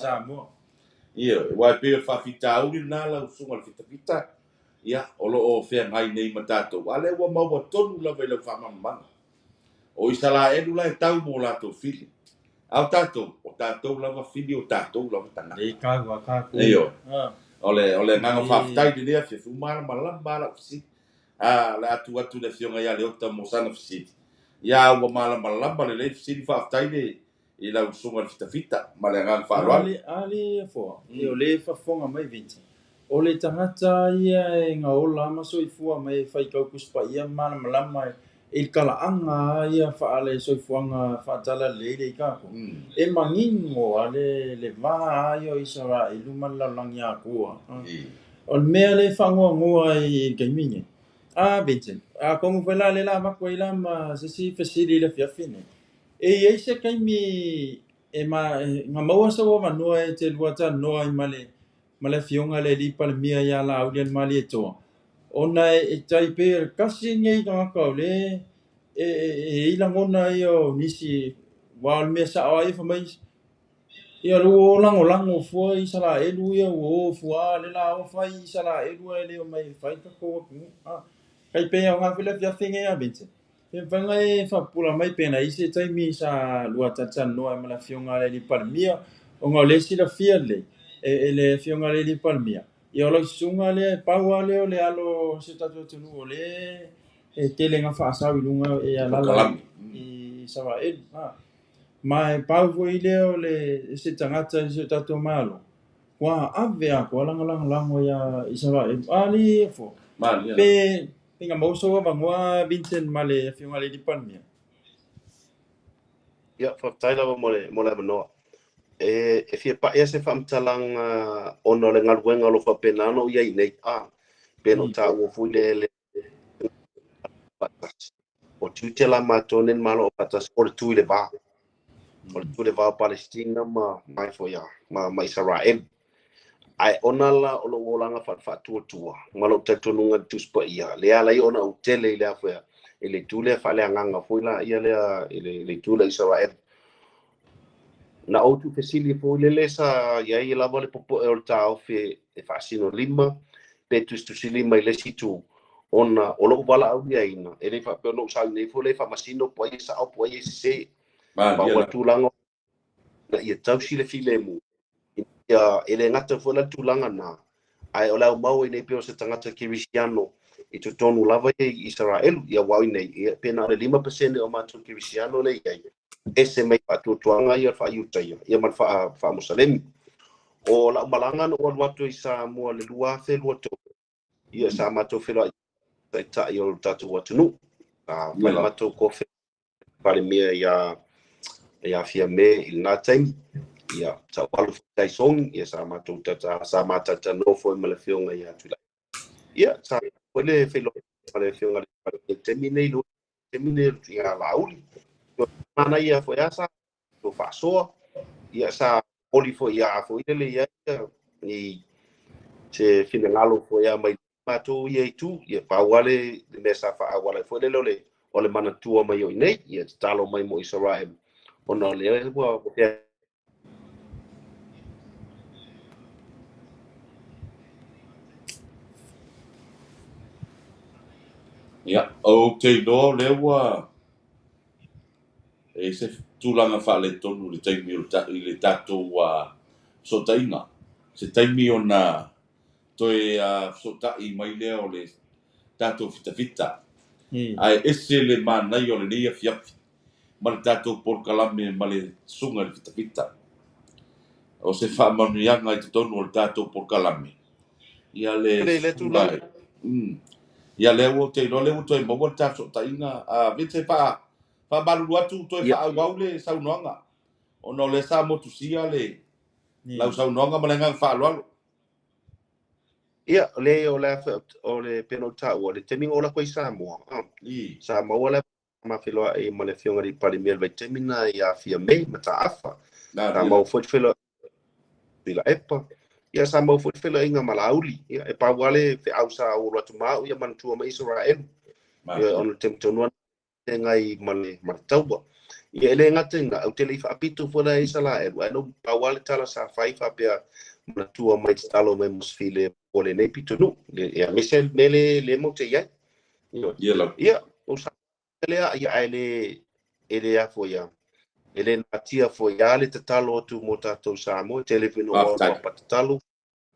Ia, aua e pei o le faafitauli lena lau susuga i le fitafita, ia, o lo o feagai nei ma tatou, a lea ua maua tonu lava i lau faamalamalamaga. O Isaraelu la e tau mo latou fili, a o tatou, o tatou lava fili, o tatou lava tagata. Ioe. O le o le agaga faafetai i lenei afiafi, ua malamalama lava lau fesili. A, o le a tuu atu i le Afioga ia Leota mo sana fesili. Ia, ua malamalama lelei le fesili, faafetai le i lau susuga i le fitafita ma le agaga faaaloalo. Ali e foa, e o le faafofoga mai Vincent. O le tagata ia e gaola ma soifua mai e faitau Tusi Paia ma malamalama i le talaaga ia faale-soifuaga faatalalelei le i tatou. E manino lava le va ia o Isaraelu ma le lalolagi atoa. O le mea lea e faanoanoa i le taimi nei. A Vincent, atonu foi la lea o le a avatu ai la ma se isi fesili i le afiafi nei. E i ai se taimi e ma, na maua sou avanoa e te lua talanoa ai ma le ma le Afioga i le Alii Palemia ia Laaulialemalietoa, ona e tai pei o le tasi lenei tagata o lea e i ai lagona ia o nisi, aua o le mea sao lava ia fai mai, ia o lea ua o lagolago fua Isaraelu ia ua o fua, a o lea o le a o fai Isaraelu ae le omai e fai le tatou atunuu. Tai pei e aoga foi le afiafi lenei ia Vincent. Pe mafai ona e faapupula mai pe na i ai se taimi sa lua talatalanoa ai ma le Afioga i le Alii Palemia, ona o lea e silafia lelei e le Afioga i le Alii Palemia, ia o lau susuga lea, pau lava lea o le alo o si o tatou atunuu o lea e tele ina faasau i luga e alaala i Isaraelu. Ma e pau foi lea o le se tagata i si o tatou Malo, ua ave atoa lana lagolago ia Isaraelu. Alii e fua. Pe pe na maua sou avanoa Vincent ma le Afioga i le Alii Palemia. Ia, faafetai lava mo le, mo le avanoa. E, e fia paʻi lava se faamatalaga ona o le galuega o lo o faapena ona ou i ai nei, a, pe na ou taua foi le, le faatasi. O tiute la matou nei le Malo Aufaatasi, o le tu i le va. O le tu i le va o Palesitina ma, ma ai foi a, ma, ma Isaraelu. Ae ona la o lou olaga faale-faatuatua ma lou talitonuga i le Tusi Paia, lea e ala ai ona ou tele i le a foi a, i le itu lea faaleagaga foi la ia lea i le, le itu lea Isaraelu. Na ou tuufesili foi lele sa i ai lava le popoe o le taofi e faasino lima pe tusitusilima i le isi itu, ona o lou valaauliaina, e le faapea ona ou sauni ai foi lea e faamasino po o ai e sao po o ai e sese. Pau lava le tulaga ina ia tausi le filemu, ia e le gata foi la le tulaga lena, ae o le aumau ai nei pei o se tagata kerisiano i totonu lava ia i Isaraelu, ia aua o i nei, ia pe na o le 5% o matou kerisiano lea e i ai, ese mai faatuatuaga ia faa-Iuta ia, ia ma le faa-Musalemi. O lau malaga na ou alu atu i Samoa i le 2023, ia sa matou feiloai taitai o le tatou atunuu. Sa fai le matou kofe Palemia ia ia Fiame i lena taimi. Ia sa ou alu foi i Taisogi, ia sa matou tata, sa ma talatalanoa foi ma le Afioga ia Tuilaepa. Ia sa foi le feiloai ma le Afioga i le Palemia i le taimi nei, taimi nei ia Laauli. Manaia foi lava sa faasoa, ia sa oli foi ia foi lele i ai i se finagalo foi a mai matou ia itu, ia pau lava le mea sa faaauala ai foi lele o le manatua mai o i inei, ia tatalo mai mo Isaraelu, ona o lea ua Ia, ou te iloa o lea ua e i ai se tulaga faaletonu i le taimi o le, i le tatou fesootaiga. Se taimi ona toe fesootai mai lea o le tatou fitafita. Ae ese le manaia o lenei afiafi ma le tatou polokalame ma le susuga i le fitafita. O se faamanuiaga i totonu o le tatou polokalame. Ia le susuga ia lea ua ou te iloa lea ua toe maua le ta fesootaiga. Vince, faamalulu atu toe faaauau le saunoaga ona o lea sa motusia le Lau saunoaga ma le agaga faaaloalo. Ia, le o le o le pena o taua, le taimi na ola atu ai Samoa, sa maua le ma feiloai ma le Afioga i le Palemia i le vaitaimi lena ia Fiamē Mataafa. Sa maua foi le feiloaiga Tuilaepa. Ia, sa maua foi le feiloaiga ma Laauli. Ia, e pau lava le feau sa ou alu atu ma au, ia manatua mai Isaraelu. Ia, ona o le taimi tonu lava feagai ma le taua. Ia, e le gata i lena, ou te le i faapito foi la i Isaraelu, ae na pau lava le tala sa fai faapea manatua mai tatalo mai mo se filemu o lenei pitonuu. Ia, aemaise le mea lea matou te i ai. Ia, o sa lea, ia, ae le, e le a foi ia, e le natia foi ia le tatalo atu mo tatou Samoa, e tele foi ina ou alu papa tatalo,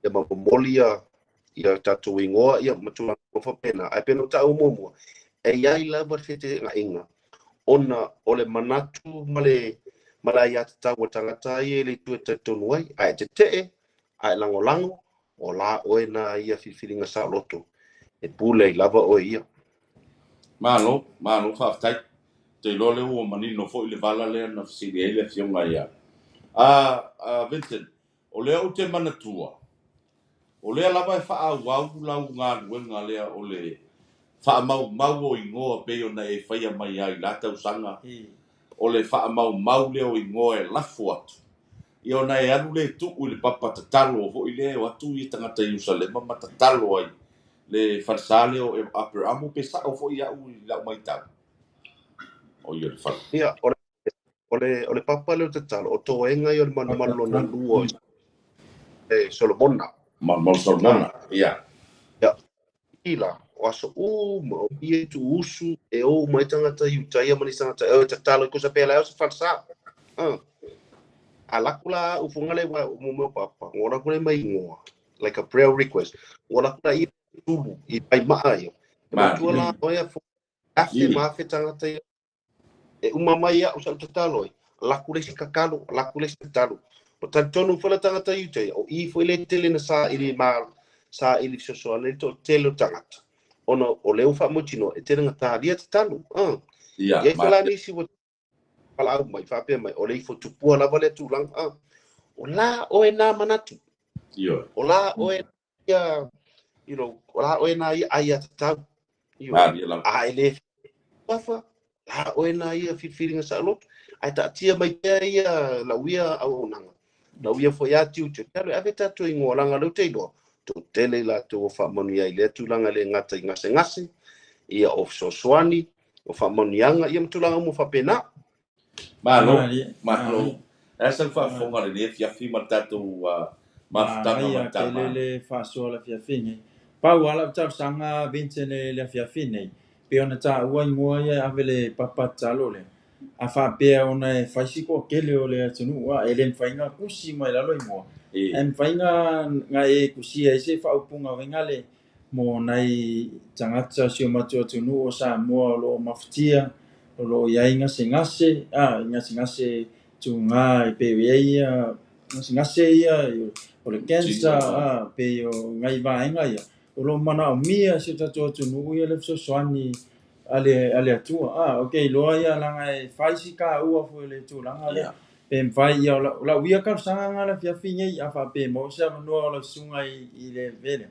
ia ma momoli ia tatou igoa, ia ma tulaga uma faapena. Ae pei ona ou taua muamua, e i ai lava le feteenaiga, ona o le manatu ma le ma le aiatatau a tagata ia i le itu e talitonu ai, a e tetee, a e lagolago, o la oe na ia filifiliga saoloto, e pule ai lava oe ia. Malo, malo faafetai. Ou te iloa lea ua manino foi le vala lea na fesili ai le Afioga ia Vincent. O lea ou te manatua, o lea lava e faaauau lau galuega lea o le faamaumau o igoa pei ona e faia mai ai i la tausaga, o le faamaumau lea o igoa e lafo atu, ia ona e alu lea e tuu i le papa tatalo foi lea e o atu ia tagata i Ierusalema ma tatalo ai le falesa lea o Upper Amo, pe sao foi au i lau matau? O ia le fale. Ia, o le papa lea o tatalo, o toega ia o le malumalu lona lua o Solomona. Malumalu Solomona, ia. Ia, ila, o aso uma, o ia tuusu, e o mai tagata i uta ia ma nisi tagata, e o e tatalo i kosa pea la e o se falesa. A laku la ufunga le wa mo mea papa, ngola ku le mai ingoa, like a prayer request. Ngola ku la ia tulu i pai maa ia. E matua la o ia fo afe ma afe tagata ia. E uma mai au sa tatalo ai. Laku le isi kakalo, laku le isi tatalo. O talitonu foi le tagata i uta ia, o i foi le tele na sa ili ma sa ili fesoasoani le toatele o tagata. Ona o lea ua faamautinoa e tele na talia tatalo. Ia, I ai foi la nisi ua valaau mai faapea mai o le ifo tupua lava lea tulaga. O la oe nā manatu. O la oe ia, o la oe nā ia ai a tatau. A e le wafa, la oe nā ia filifiliga saoloto. Ae taatia mai pea ia lau ia auaunaga. Lau ia foi a tiute. Talo e ave tatou ingoa leaga lea ou te iloa. Toatele i latou ua faamanuia ai lea tulaga le gata i gasegase, ia o fesoasoani, o faamanuiaga, ia ma tulaga uma faapena. Malo, malo. E asa faafofoga lenei afiafi ma le tatou mafutaga ma le Aia, tama. ke le faasoa le afiafi nei. Pau lava lau talosaga Vincent i le afiafi nei, pe ona taua igoa ia e ave le papa tatalo lea. A faapea ona e fai si toatele o le atunuu e le mafai ona tusi mai lalo igoa. Ae mafai na e tusia ai se faaupuga vaega le mo nai tagata o si o matou atunuu o Samoa o lo o mafatia, o lo o i ai gasegase, gasegase tuga e pei o i ai ia gasegase ia o le cancer, pei o nai vaega ia, o lo o manaomia si o tatou atunuu ia le fesoasoani a le Atua. Ou te iloa ia leaga e fai si taua foi o le tulaga lea. Pe mafai ia o lau ia talosaga na le afiafi nei, a faapea e maua se avanoa o lau susuga i le mea lea.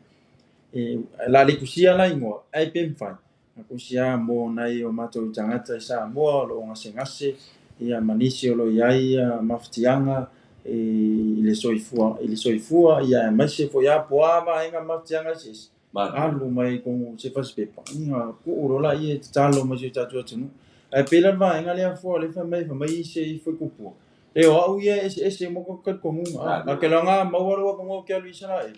E la le tusia la igoa, ae pe mafai. Na tusia mo nai o matou tagata i Samoa o lo o gasegase, ia ma nisi o lo o i ai ia mafatiaga i le soifua, ia aemaise foi a po o a vaega mafatiaga eseese. Alu mai totonu o se fasipepa, ia tuu loa laia e tatalo mai si o tatou atunuu. Ae pei la le vaega lea fua o lea fai mai se ifo i tupua. E o au ia e eseese mo ka talitonuga. A ke laga maua lou avanoa ou te alu i Isaraelu.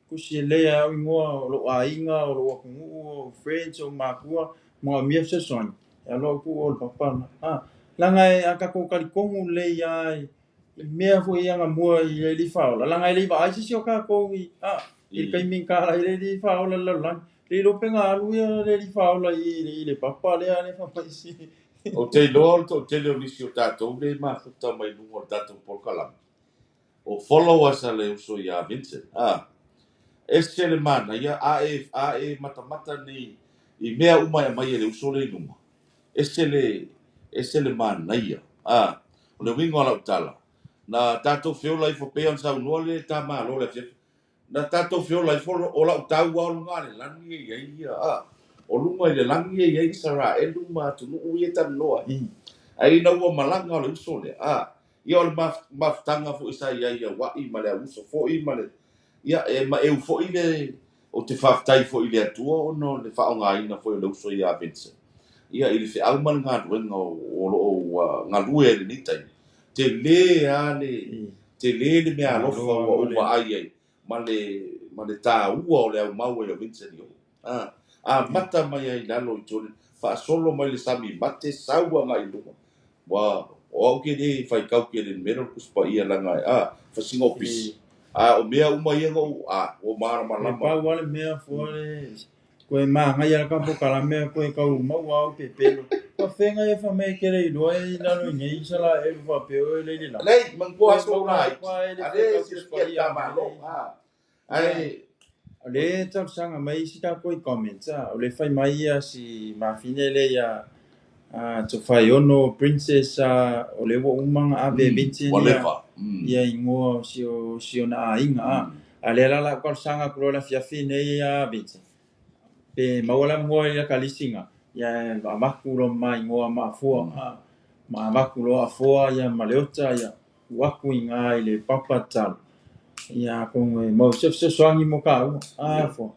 Tusi e lea au igoa o lou aiga, o lou atunuu, o friends, o makua, manaomia fesoasoani. E alu au tuu o le papa lena. Leaga e a tatou talitonu lelei lava i mea foi agamua i le alii faaola, leaga e le i vaai se isi o tatou i le taimi na tala ai le alii faaola i le lalolagi. Le iloa pe na alu ia le alii faaola i le papa lea le fai mai. Ou te iloa o le toatele o nisi o tatou le mafuta mai luga o le tatou polokalame. O followers a le uso ia Vincent. Ese le manaia, a e matamata nei i mea uma e aumai e le uso le i luga. Ese le manaia. O le uiga o lau tala. Na tatou feola ifo pei ona saunoa le tamālo le afiafi. Na tatou feola ifo o lau tau lava o luga o le lagi e i ai ia, a, o luga i le lagi e i ai Isaraelu ma atunuu ia e talanoa ai. Ae ina ua malaga o le uso lea, a, ia o le mafutaga foi sa i ai i Hawaii ma le auuso foi ma le, ia, e maeu foi le, ou te faafetai foi i le Atua ona o le faaaogaina foi o le uso ia Vincent, ia, i le feau ma le galuega o lo o ua galue ai i lenei taimi. Tele lava le, tele le meaalofa ua ou vaai ai ma le, ma le taua o le aumau ai o Vincent i o. A, amata mai ai i lalo i Jordan, faasolo mai le sami mate, sau agai i luga. Ua, o au ke le faitau tele i le mea lea o le Tusi Paia leaga a, fasiga o pisi. A o mea uma ia na ou, a, ua malamalama. E pau lava le mea fua le koe magaia le ka polokalame koe kau maua au pepelo. Faafegai e fai mai e ke le iloa e i lalo i nei Isaraelu faapea oe le i le lagi. Lelei, manatua Koe aso maua la ai iti. kwa e le A fai le kau Tusi silafia e le Paia tamālo, a, ae, O le talosaga mai isi tatou i comments a, o le fai mai ia si mafine lea ia Tofaeono Princess a, o le ua uma ona ave e Vincent ua ia leva. Ia igoa o si ona aiga a. A lea la la ou talosaga atu loa le afiafi nei ia Vincent. Pe maua le avanoa i laka lisiga, ia avatu lo ma igoa ma afua a. Ma avatu loa afoa ia ma Leota ia tuu atu i ina i le papa tatalo. Ia atonu e maua se fesoasoani mo taua. A fua.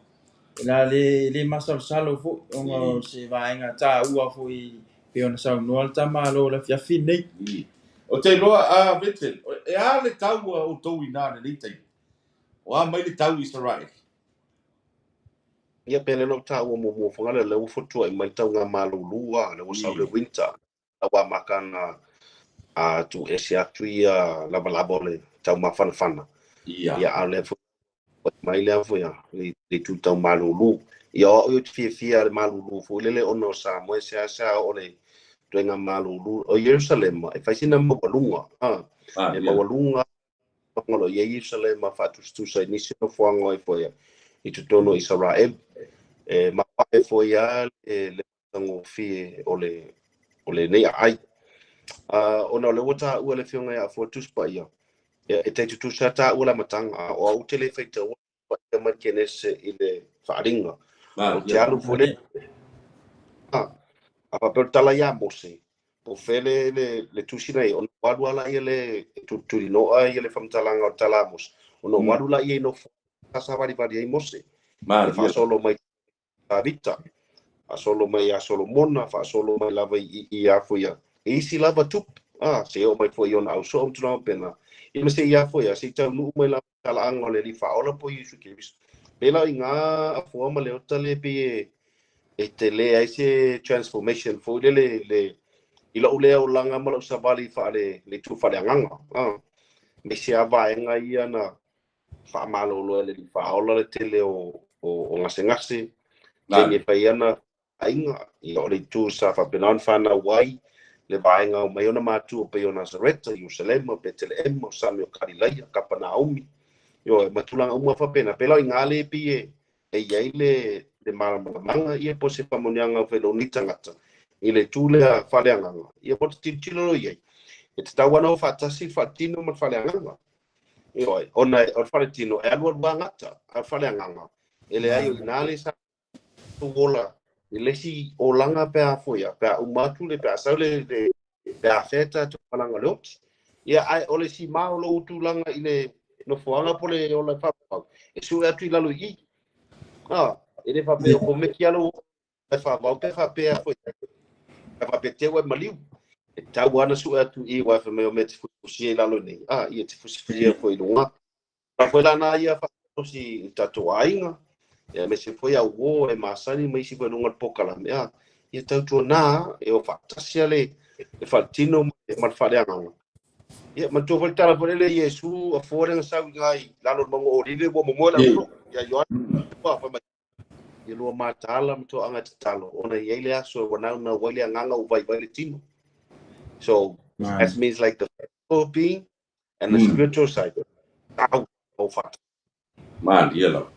E la le le masalosalo foi ona o se vaega taua foi pei ona saunoa le tamālo o le afiafi nei. Ou te iloa, a Vincent, e a le tau a outou i ina i lenei taimi? O a mai le tau i Isaraelu? Ia pe le lou taua muamua Fugalele lea ua fotuai mai le tauga malulu a lea ua sau le winter lau amata na a tuuese atu ia lavalava o le taumafanafana. Ia a o lea foi mai lea foi a le itu tau malulu. Ia o au ia ou te fiafia le malulu foi lele ona o Samoa e seasea oo le ituaiga malulu o Ierusalema e fai sina maualuga a e maualuga o lo o i ai Ierusalema faatusatusa i nisi o nofoaga o ai foi i totonu o Isaraelu. E maoae foi lava le matagofie o le o lenei aai. Ona o lea ua taua e le Afioga ia Afoa Tusi Paia, e tai tutusa taua le amataga, o au ou te le faitaua Tusi Paia mai le Kenese i le Faaaliga. Ou te alu foi le a faapea o le tala ia Mose, po o fea le tusi na i ai, ona ou alu lava lea e tulitulinoa le faamatalaga o le tala a Mose, ona ou alu lea i nofoaga sa savalivali ai Mose, e faasolo mai Tavita, faasolo mai ia Solomona, faasolo mai lava i ia foi ia i isi lava tupu, a, seia oo mai foi i ona ausoo ma tulaga faapena. Ia ma seia foi ia, se i taunuu mai lava i talaaga o le Alii Faaola po o Iesu Keriso. Pei la o i ina Afoa ma Leota lea e pei e tele ai se transformation foi lele le i lou lea olaga ma lou savali faale le itu faaleagaga, a, aemaise lava vaega ia na faamalolo e le Alii Faaola le tele o gasegase, taimi e fai ana aiga, ia o le itu sa faapena ona fanau ai le vaega o mai ona matua pei o Nasareta, Ierusalema, Peteleema, o Sami o Kalilaia, Kapanaumi, ioe, ma tulaga uma faapena. Pei la o i ina lea e pei e i ai le malamalamaga ia po o se faamanuiaga foi i lou nei tagata i le itu lea faaleagaga, ia po o te tilotilo loa i ai, e tatau lava ona o faatasi le faaletino ma le faaleagaga. Ioe, ona o le faletino e alualu lava gata, a o le faleagaga e leai, o i ina le sa ola i le isi olaga pe a foi a, pe a uma atu le, pe a sau le, pe a fea tatou malaga o le oti. Ia, ae o le sima o lou tulaga i le nofoaga po o le ola faavavau, e sue atu i lalo i i. A, e le faapea o komeki lava lou ola e faavavau pe faapea foi, pe faapea te ua e maliu. E tatau lava ona sue atu i i, aua fai mai o mea e te fusifusia i lalo nei, a, ia te fusifusia foi i luga. A foi la na ia faamalosi i tatou aiga, aemaise foi au uo e masani ma isi foi i luga o le polokalame, a, ia tautuana e o faatasi le faletino ma le faaleagaga. Ia, manatua foi le tala foi lele a Iesu, afoa lea na sau i ina i lalo o le mauga o Olive, ua momoe le auso ia Ioane, ua fai mai, ia lua mataala ma toaga e tatalo, ona e i ai le aso e ua naunau ai le agaga ua vaivai le tino. So, that means like the physical being and the spiritual side. Tau, o faatasi. Malie lava.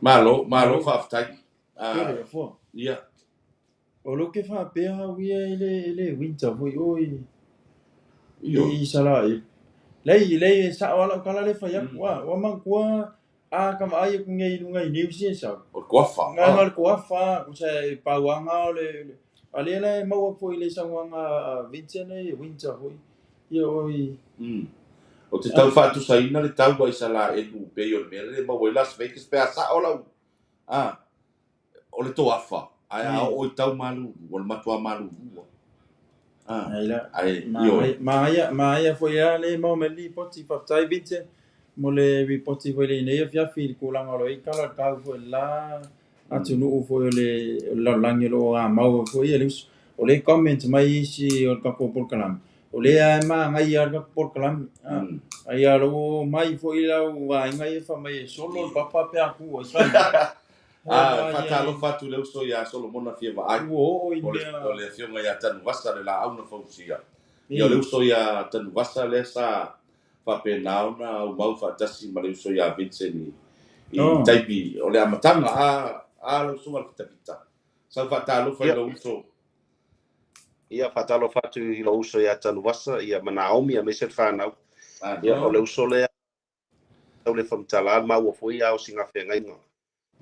Malo, malo faafetai. Tele afoa. Ia. O lo ke faapea au ia e le winter foi oi. I Isaraelu. Leai, leai e sa'o a la'u tala lea e fai atu, a ua manatua a ka vaai atu nei i luga i news ia e sau. O le toafa. Na o le toafa, tusa e pauaga o le a lea la e maua atu foi i le saunoaga a Vincent nei, Winter foi, ia oi. Ou te tau faatusaina le tau a Isaraelu pei o le mea lea e maua ai Las Vegas pe a sa'o lau a o le toafa ae a oo i tau malulu o le matuā malulu a. Ai la. Ae ioe. Manaia, manaia foi lava le maua mai le lipoti. Faafetai Vincent mo le lipoti foi lenei afiafi i le tulaga o lo o i ai tala o le tau foi i le la atunuu foi o le lalolagi o lo o amau foi ia le uso. O lea e comment mai isi o le tatou polokalame, o lea e manaia le tatou polokalame. Ai a lo mai foi lau vaega ia fai mai e solo le papa pe a tu ai. A faatalofa atu le uso iā Solomona fia vaai. Ua oo i mea. O le afioga ia Tanuvasa le laau na fausia. Ia o le uso ia Tanuvasa lea sa faapena ona aumau faatasi ma le uso ia Vincent i taimi o le amataga. A lau susuga le fitafita. Sau faatalofa i lou uso. Ia faatalofa atu i lou uso ia Tanuvasa, ia ma Naomi aemaise le fanau. Ia o le uso lea tau le faamatala le maua foi ia o sina feagaiga.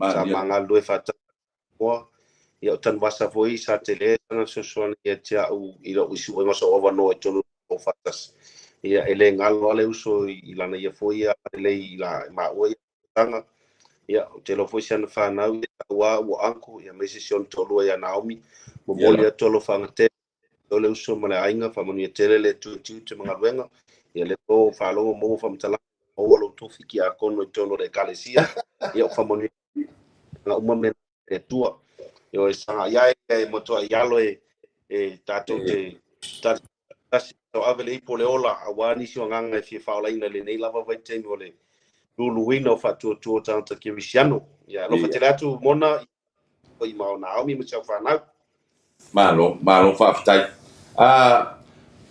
Sa magalulue faatasi ia o Tanuvasa foi sa tele sana fesoasoani ia te au i lou isi uega o sou avanoa i totonu o faatasi. Ia e le galo lava le uso i lana ia foi ia lelei i la maua ia tanga. Ia ou te iloa foi si ana fanau ia taua ua uncle ia aemaise si ona toalua ia Naomi. Momoli atu alofaga tele o le uso ma le aiga, faamanuia tele le Atua i tiute ma galuega. Ia lea foi ua faalogo maua faamatalaga maua lou tofi tiakono i totonu o le Ekalesia. Ia o faamanuia uma mea le Atua. Ia e saga ia e matuai alo e tatou te tasi tauave le ipu o le ola aua nisi o agaga e fia faaolaina i lenei lava vaitaimi o le luluina o faatuatua o tagata kerisiano. Ia alofa tele atu Mona i ma o Naomi ma si au fanau. Malo, malo faafetai. A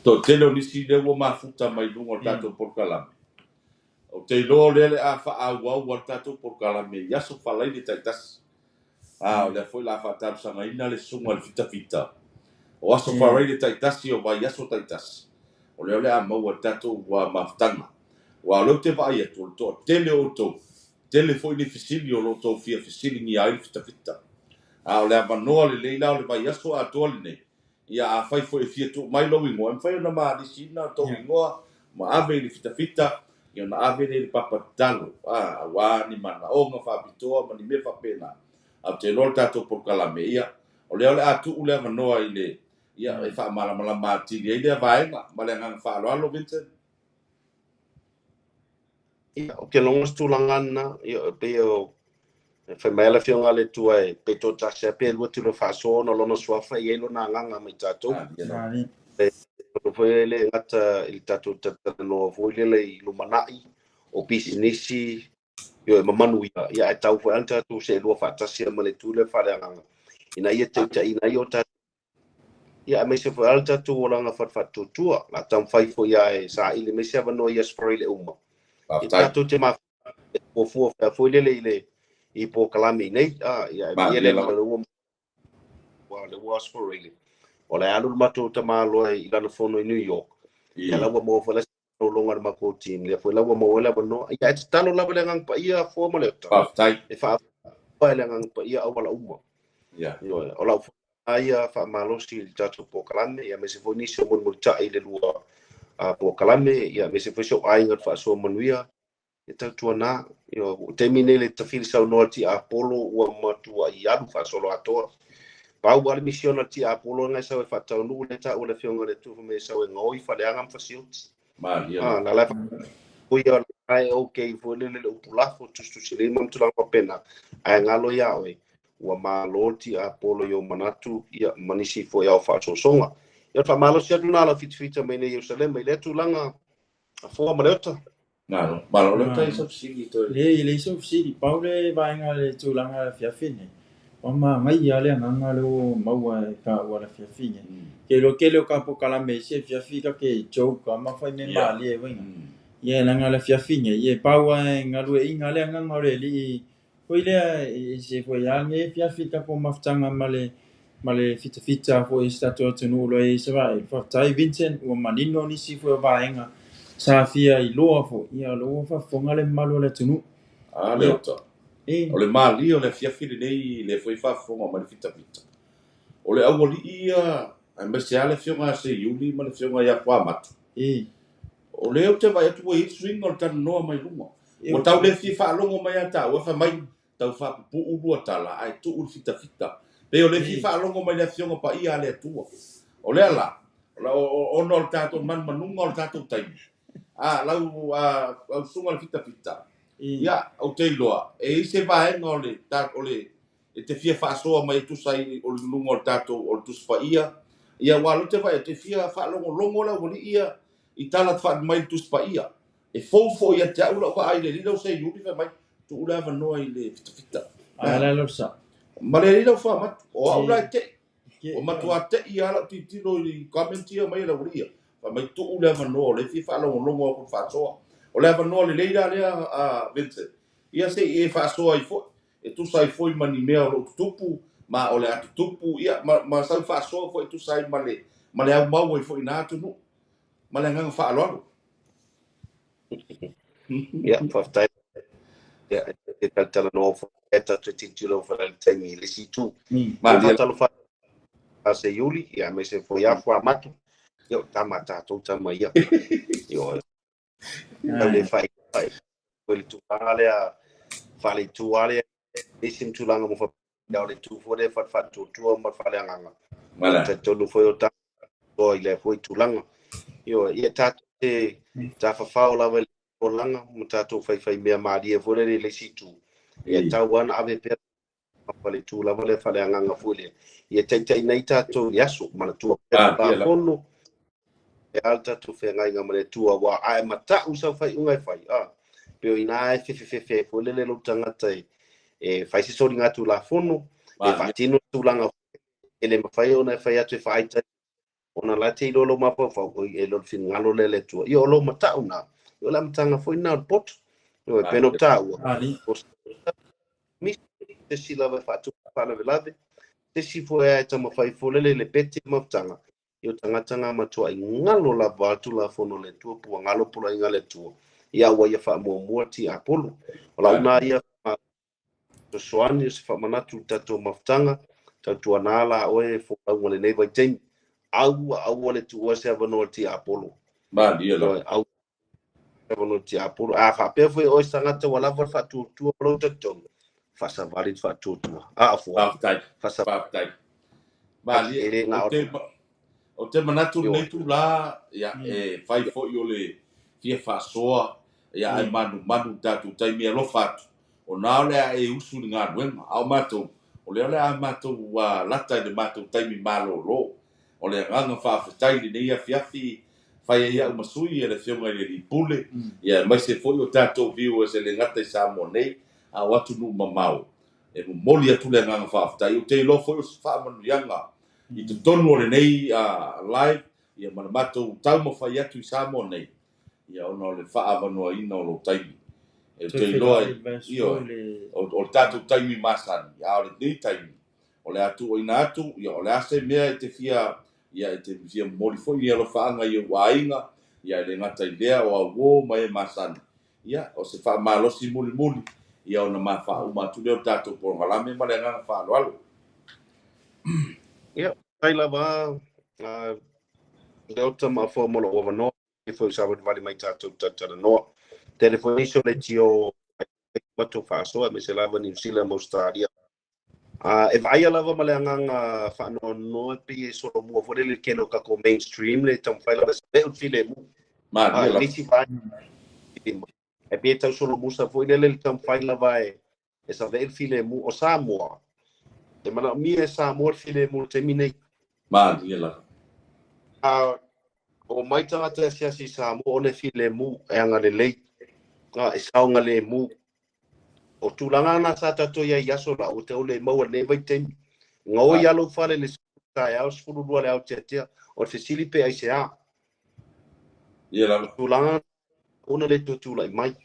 toatele o nisi lea ua mafuta mai luga o le tatou polokalame. Ou te iloa o lea o le a faaauau a le tatou polokalame i aso Faraile taitasi. A o lea foi o le a faatalosagaina le susuga i le fitafita o aso Faraile taitasi o vaiaso taitasi. O lea o le a maua le tatou mafutaga. Aua o lea ou te vaai atu o le toatele o outou, tele foi ni fesili o lo o outou fia fesiligia ai le fitafita. A o le avanoa lelei la o le vaiaso atoa lenei, ia afai foi e fia tuu mai lou igoa, e mafai ona malisiina tou igoa ma ave i le fitafita, ia ona ave lea i le papa tatalo, aua ni manaoga faapitoa ma ni mea faapena. Ae ou te iloa le tatou polokalame, ia, o lea o le a tuu le avanoa i le, ia, e faamalamalama atili ai lea vaega. Ma le agaga faaaloalo, Vincent. Ia, ou te lagona se tulaga lena, ia, e pei o e fai mai le afioga a le Atua e pe toatasi lava pe lua tino faasoa ona o lona suafa e i ai lona agaga ma i tatou. E foi le gata i le tatou talatalanoa foi lele i lumanai o pisinisi ioe ma manuia, ia ae tau foi lava tatou seelua faatasi ma le Atua lea faaleagaga ina ia taitaiina ai o tatou, ia aemaise foi lava le tatou olaga faatuatua. La taumafai foi lava e saili mai se avanoa i Aso Faraile uma. Ia tatou te mafuafua foi lele i le i polokalame nei, ia e le ua le ua Aso Faraile. O le alu le matou tamaloa i lana fono i New York. Ia la ua maua foi le longa le matou team lea foi la ua maua le avanoa. Ia e tatalo lava le agaga paia fua ma le uta. Faafetai. E faafoe le agaga paia auala uma. Ia. O lau ia faamalosi i le tatou polokalame, ia aemaise foi nisi o mulimulitai i le lua polokalame, ia aemaise foi si ou aiga le faasoa manuia. Ia tautuana, ia o taimi nei le tafili saunoa tiapolo ua matuai alu faasolo atoa. Pau lava le misiona tiapolo ngai sau e faataunuu le taua le afioga i le Atua fai mai e sau e gaoi faaleaga ma fasioti. Malie. Na la ia ai okay foi lele le upu lafo tusitusilima ma tulaga faapena. Ae galo ia oe ua malo tiapolo i ou manatu ia ma nisi foi ao faasoasoga. Ia faamalosi atu na lau fitafita mai nei Ierusalema i lea tulaga afoa ma le ota. Malo, malo le uta i sau fesili toe. Leai, e leai sau fesili, pau le vaega le tulaga afiafi nei. Ua manaia le agaga lea ua maua e taua le afiafi nei. Ke iloa tele o ka polokalame isi afiafi ka ke joke ma fai mea malie uiga. Ia leaga le afiafi nei, ia pau lava e galueaiina le agaga o le Alii foi lea e se foi lava lenei afiafi le tatou mafutaga ma le Ma le fitafita foi i si tatou atunuu o lo o i ai i Savaii. Faafetai Vincent, ua manino nisi foi o vaega sa fia iloa foi, ia o lea ua faafofoga le mamalu o le atunuu. A Leota, o le malie o le afiafi lenei, lea foi e faafofoga mai le fitafita. O le aualii ia, aemaise lava le Afioga ia Seiuli ma le Afioga ia Fuamatu, o lea ou te vaai atu ua i ai le suiga o le talanoa mai luga. Ua tau le fia faalogo mai ia taua, fai mai, tau faapupuu lua tala ae tuu le fitafita. Pei o le fia faalogo mai le Afioga Paia a le Atua. O lea la, ona o le tatou manumanuga o le tatou taimi, a lau lau susuga le fitafita, ia, ou te iloa, e i ai se vaega o le, o le e te fia faasoa mai e tusa ai o le luga o le tatou o le Tusi Paia, ia aua o lea ou te vaai atu e fia faalogologo le aualii ia i tala faali mai le Tusi Paia. E fou foi ia te au lau vaai i le alii lau Seiuli fai mai, tuu le avanoa i le fitafita. A la lau sa. Ma le alii lau Fuamatu, o au la e tei. Ua matua tei lava lau tilotilo i comment ia mai e le aualii ia. Fai mai tuu le avanoa o lea e fia faalogologo atu i le faasoa. O le avanoa lelei la lea Vincent, ia se i e faasoa ai foi, e tusa ai foi ma ni mea o lo o tutupu ma o le a tutupu, ia ma sau faasoa foi e tusa ai ma le aumau ai foi i na atunuu. Ma le agaga faaaloalo. Ia, faafetai. Ia, e talatalanoa foi e tatou tilotilo foi i le taimi i le isi itu. Malie. Faatalofa a Seiuli, ia aemaise foi ia Fuamatu. Ia, o tama a tatou tama ia. Ia, o tau le fai foi le tulaga lea, faale-itu lava lea, nisi ma tulaga mo faapea o le itu foi lea faale-faatuatua ma le faaleagaga. Mala. Talitonu foi o tatou i lea foi tulaga. Ioe, ia tatou te tafafao lava i le olaga ma tatou faifaimea malie foi lele i le isi itu. Ia tau lava ona ave pea le itu lava lea faaleagaga foi lea. Ia taitai nei tatou i le aso, manatua pea le Tulafono, e a le tatou feagaiga ma le Atua, aua a e matau i sau faaiuga e fai, a, pei o i ina e fefefefe ai foi lele lou tagata e fai se soliga Tulafono, e faatino tulaga e le mafai ona e fai atu e faaitai ona la te iloa lou mafaufau, oi, e le o le finagalo lea o le Atua. Ia, o lou matau na, ia o le amataga foi lena o le poto. Ioe, pei ona ou taua, o misi se isi lava e faatupu faalavelave, se isi foi a e taumafai foi lele i le pete ma mafutaga, ia o tagata na matuai galo lava a Tulafono a le Atua, po ua galo poloaiga a le Atua, ia ua ia faamuamua tiapolo. O lau na ia fesoasoani o se faamanatu i le tatou mafutaga, tautuana la oe e folauga i lenei vaitaimi. Aua, aua le tuua se avanoa i le tiapolo. Malie lava. Aua se avanoa i le tiapolo. A faapea foi o oe se tagata ua lava le faatuatua ma lou talitonu, faasavali le faatuatua. A afua. Faafetai. Faasavali. Faafetai. Malie. E le na o Ou te manatu lenei itulā, ia, e fai foi o le fia faasoa, ia, ae manumanu i tatou taimi e alofa atu, ona o le a e usu i le galuega, a o matou, o lea o le a matou lata i le matou taimi malolo. O le agaga faafetai i lenei afiafi, fai ai au ma sui e le Afioga i le Alii Pule, ia, aemaise foi o tatou viewers e le gata i Samoa nei, a o atunuu mamao, e momoli atu le agaga faafetai. Ou te iloa foi o se faamanuiaga i totonu o lenei live, ia ma le matou taumafai atu i Samoa nei, ia ona o le faaavanoaina o lou taimi. Ou te iloa, ioe, o le tatou taimi masani, a o lenei taimi, o le a tuuaina atu, ia o le a se mea e te fia, ia e te fia momoli foi ni alofaaga i ou aiga, ia e le gata i lea, o au uo ma e masani, ia o se faamalosi mulimuli, ia ona ma faauma atu lea o le tatou polokalame ma le agaga faaaloalo. Ia, faafetai lava Leota ma Afoa mo lou avanoa e foi savalivali mai tatou talatalanoa. Tele foi nisi o leitio matou faasoa, aemaise lava Niu Sila ma Ausetalia. E vaaia lava ma le agaga faanoanoa e pei e solomua foi lele i le tele o tatou mainstream le taumafai lava e saveu le filemu. Malie I lava. le isi vaega, e pei e tau solomusa foi lele le taumafai lava e saveu le filemu. O Samoa, e manaomia e Samoa le filemu i le taimi nei. Malie lava. O mai tagata e asiasi i Samoa ona e filemu, e agalelei, e saogalemu. O tulaga na sa tatou i ai i aso la, ua tau le maua i lenei vaitaimi. Gaoi lava lou fale i le 10 taeao, 12 le aoteatea, o le fesili pe aisea. Ia lava. O tulaga ona le toe tulai mai,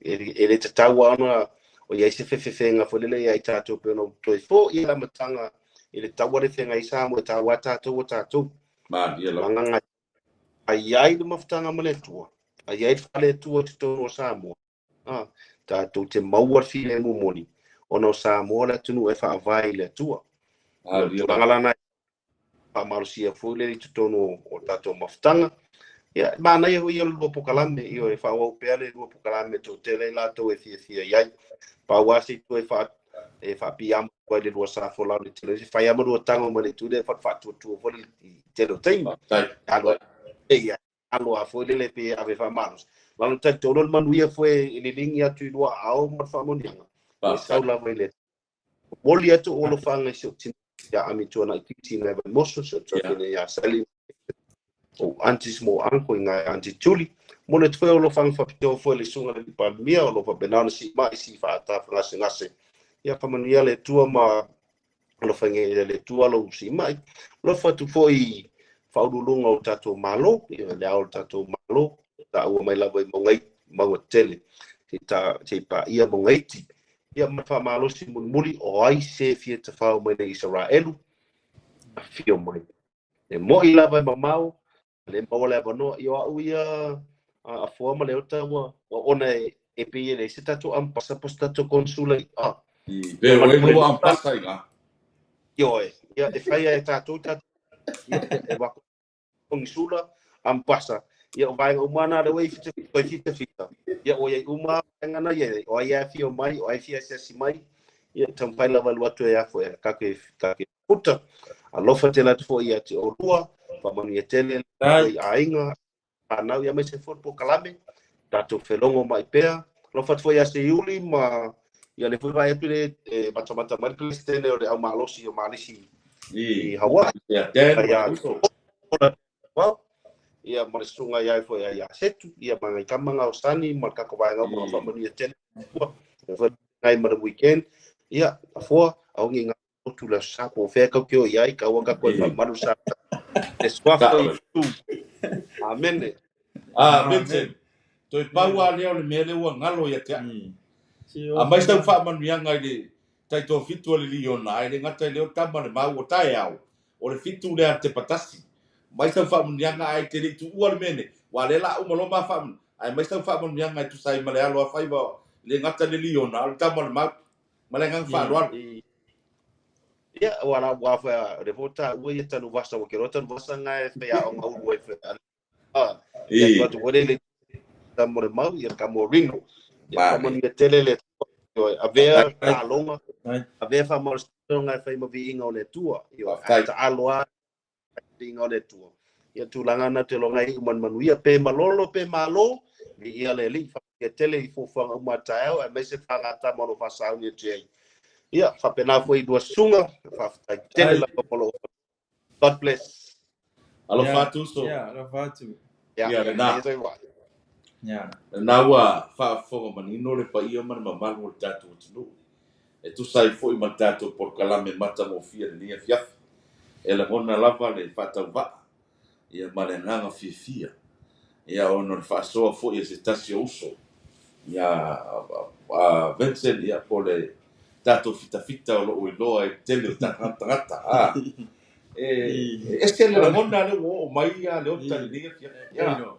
e le tatau lava ona o i ai se fefefega foi lele ia i tatou pei ona toe foi i le amataga I le taua le feagai Samoa e taua tatou o tatou. Malie lava. Tulaga a i ai le mafutaga ma le Atua, a i ai le faale-Atua i totonu o Samoa, tatou te maua le filemu moni, ona o Samoa le atunuu e faavae i le Atua. O le tulaga lana e faamalosia foi lea i totonu o tatou mafutaga. Ia, e manaia foi ia o le lua pokalame, ioe, e faaauau pea le lua pokalame e toatele ai latou e fiafia i ai. Pau lava se itu e e faapiiama atu ai le lua sa folau i le tele, e fai lava ma lua tago mai le itu lea e faatuatua foi i le tele o taimi. Alu ia, alo lava foi lele pe ave faamalosi. Lalo talitonu o le manuia foi e liligi atu i lua aao ma le faamanuiaga, e sau lava i le momoli atu o alofaga i si ou tina ia Ami Tuanaititi nai Vaimoso, si ou tuafafine ia Sally, o aunties ma ou uncle i ngai Aunty Julie. Momoli atu foi o alofaga faapitoa foi i le susuga i le Palemia o lo o faapena ona siimai si faatafagasegase. Ia faamanuia le Atua ma alofagia e le Atua lou siimai. Alofa atu foi i faauluuluga o le tatou Malo, ia le ao o le tatou Malo, taua mai lava i mauga mauga tele, se i paia mauga iti. Ia ma le faamalosi mulimuli, o ai se fia tafao mai nei Isaraelu, afio mai. E moi lava e mamao, le maua le avanoa, ia o au ia a Afoa ma Leota ua ona e pei e leai se tatou ambasa po o se tatou konsula i a. Pe o e lua ambasa i ngā. Ioe, ia e fai e tatou tatou, ia e wako konisula, ambasa, ia o vaega uma na le ua i fita fita, ia o iai uma vaega na ia, o ai e afio mai, o ai fia asiasi mai, ia taumafai lava e alu atu e afo e kake kake puta. Alofa tele atu foi ia te oulua, faamanuia tele i aiga, whānau, ia aemaise foi le pokalame, tatou felogo mai pea. Alofa atu foi ia Seiuli ma ia le foi vaai atu le e matamata mai le Peresetene o le au malosi o Malisi i Hawaii. Ia Dan Ia ma uso. Ia ma le susuga ia foi ia Setu, ia ma ngai tama ngā o Sani ma le kako vaega uma faamanuia tele. Ia foi ngai ma le weekend. Ia, afoa, aogi ngā motu le sa po fea kau ke o iai, kaua ka koe whamaru sa. Le suafa i tu. Amene. Ah, Vincent. Toi pau a lea o le mea lea ua ngalo ia te au. A mai sau faamanuiaga i le taitoafitu a le liona, ae le gata i lea o tama le mau o taeao, o le fitu lea a te patasi. Mai sau faamanuiaga ae te le i tuua le mea nei, aua o lea o le a uma loa ma faamanuiaga, ae mai sau faamanuiaga e tusa ai ma le alo a faiva, le gata i le liona, a o le tama o le mau. Ma le agaga faaaloalo. Ia, ua la ua foi le foi taua ia Tanuvasa, ua ke loa Tanuvasa ngai e whai aonga ulu ai whai. Ah, ia atu foi le tama o le mau, ia ka mo Rino. Ia faamanuia tele le Atua. Avea taaloga, avea faamalosiga e fai ma viiga o le Atua. Ioe, ae taalo lava viiga o le Atua. Ia tulaga na te loga i uma manuia pe malolo pe malo, viia le Alii, faamanuia tele i fuafuaga uma a taeao, aemaise faagatama o lo o faasauni atu ai. Ia, faapena foi i lua susuga, faafetai tele lava mo lou God bless. Alofa atu uso. Ia, alofa atu. Ia, Ia, lena. ia toi Ia. Lena ua faafofoga manino le paia ma le mamalu o le tatou atunuu. E tusa ai foi ma le tatou polokalame matagofie lenei afiafi. E lagona lava le faatauvaa ia ma le agaga fiafia. Ia ona o le faasoa foi e se tasi o uso. Ia a Vincent ia po le tatou fitafita o loo iloa i le tele o tagata. Ah. E ese le lagona lea ua oo mai ia Leota i lenei afiafi. Ia.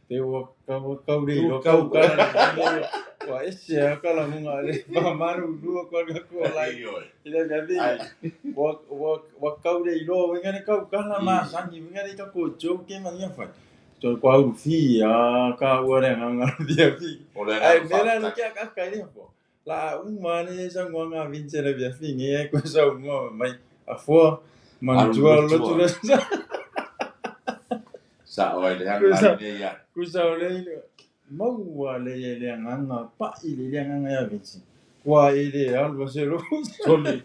Pe ua kau kau le Ua ilo kau. kau kala ua ese a kala munga le malu lua ko ko lai Ioe. ile le Ai. ua ua ua kau le ilo winga ne kau kala ma sangi winga ne ka ko joke ma nia fai to ko au fi a ka ua le nganga dia fi O le ai agaga mera no faafetai. kia ka kai le po la uma ne sa nganga Vincent le via fi nge ko sa uma mai afoa Alu manutua le lotu tua. le Sa o le Ku hanga sa nei ia. ku sa le maua le le nganga pa i le le nganga ya Vincent. Kua i le alu se ro. Tony.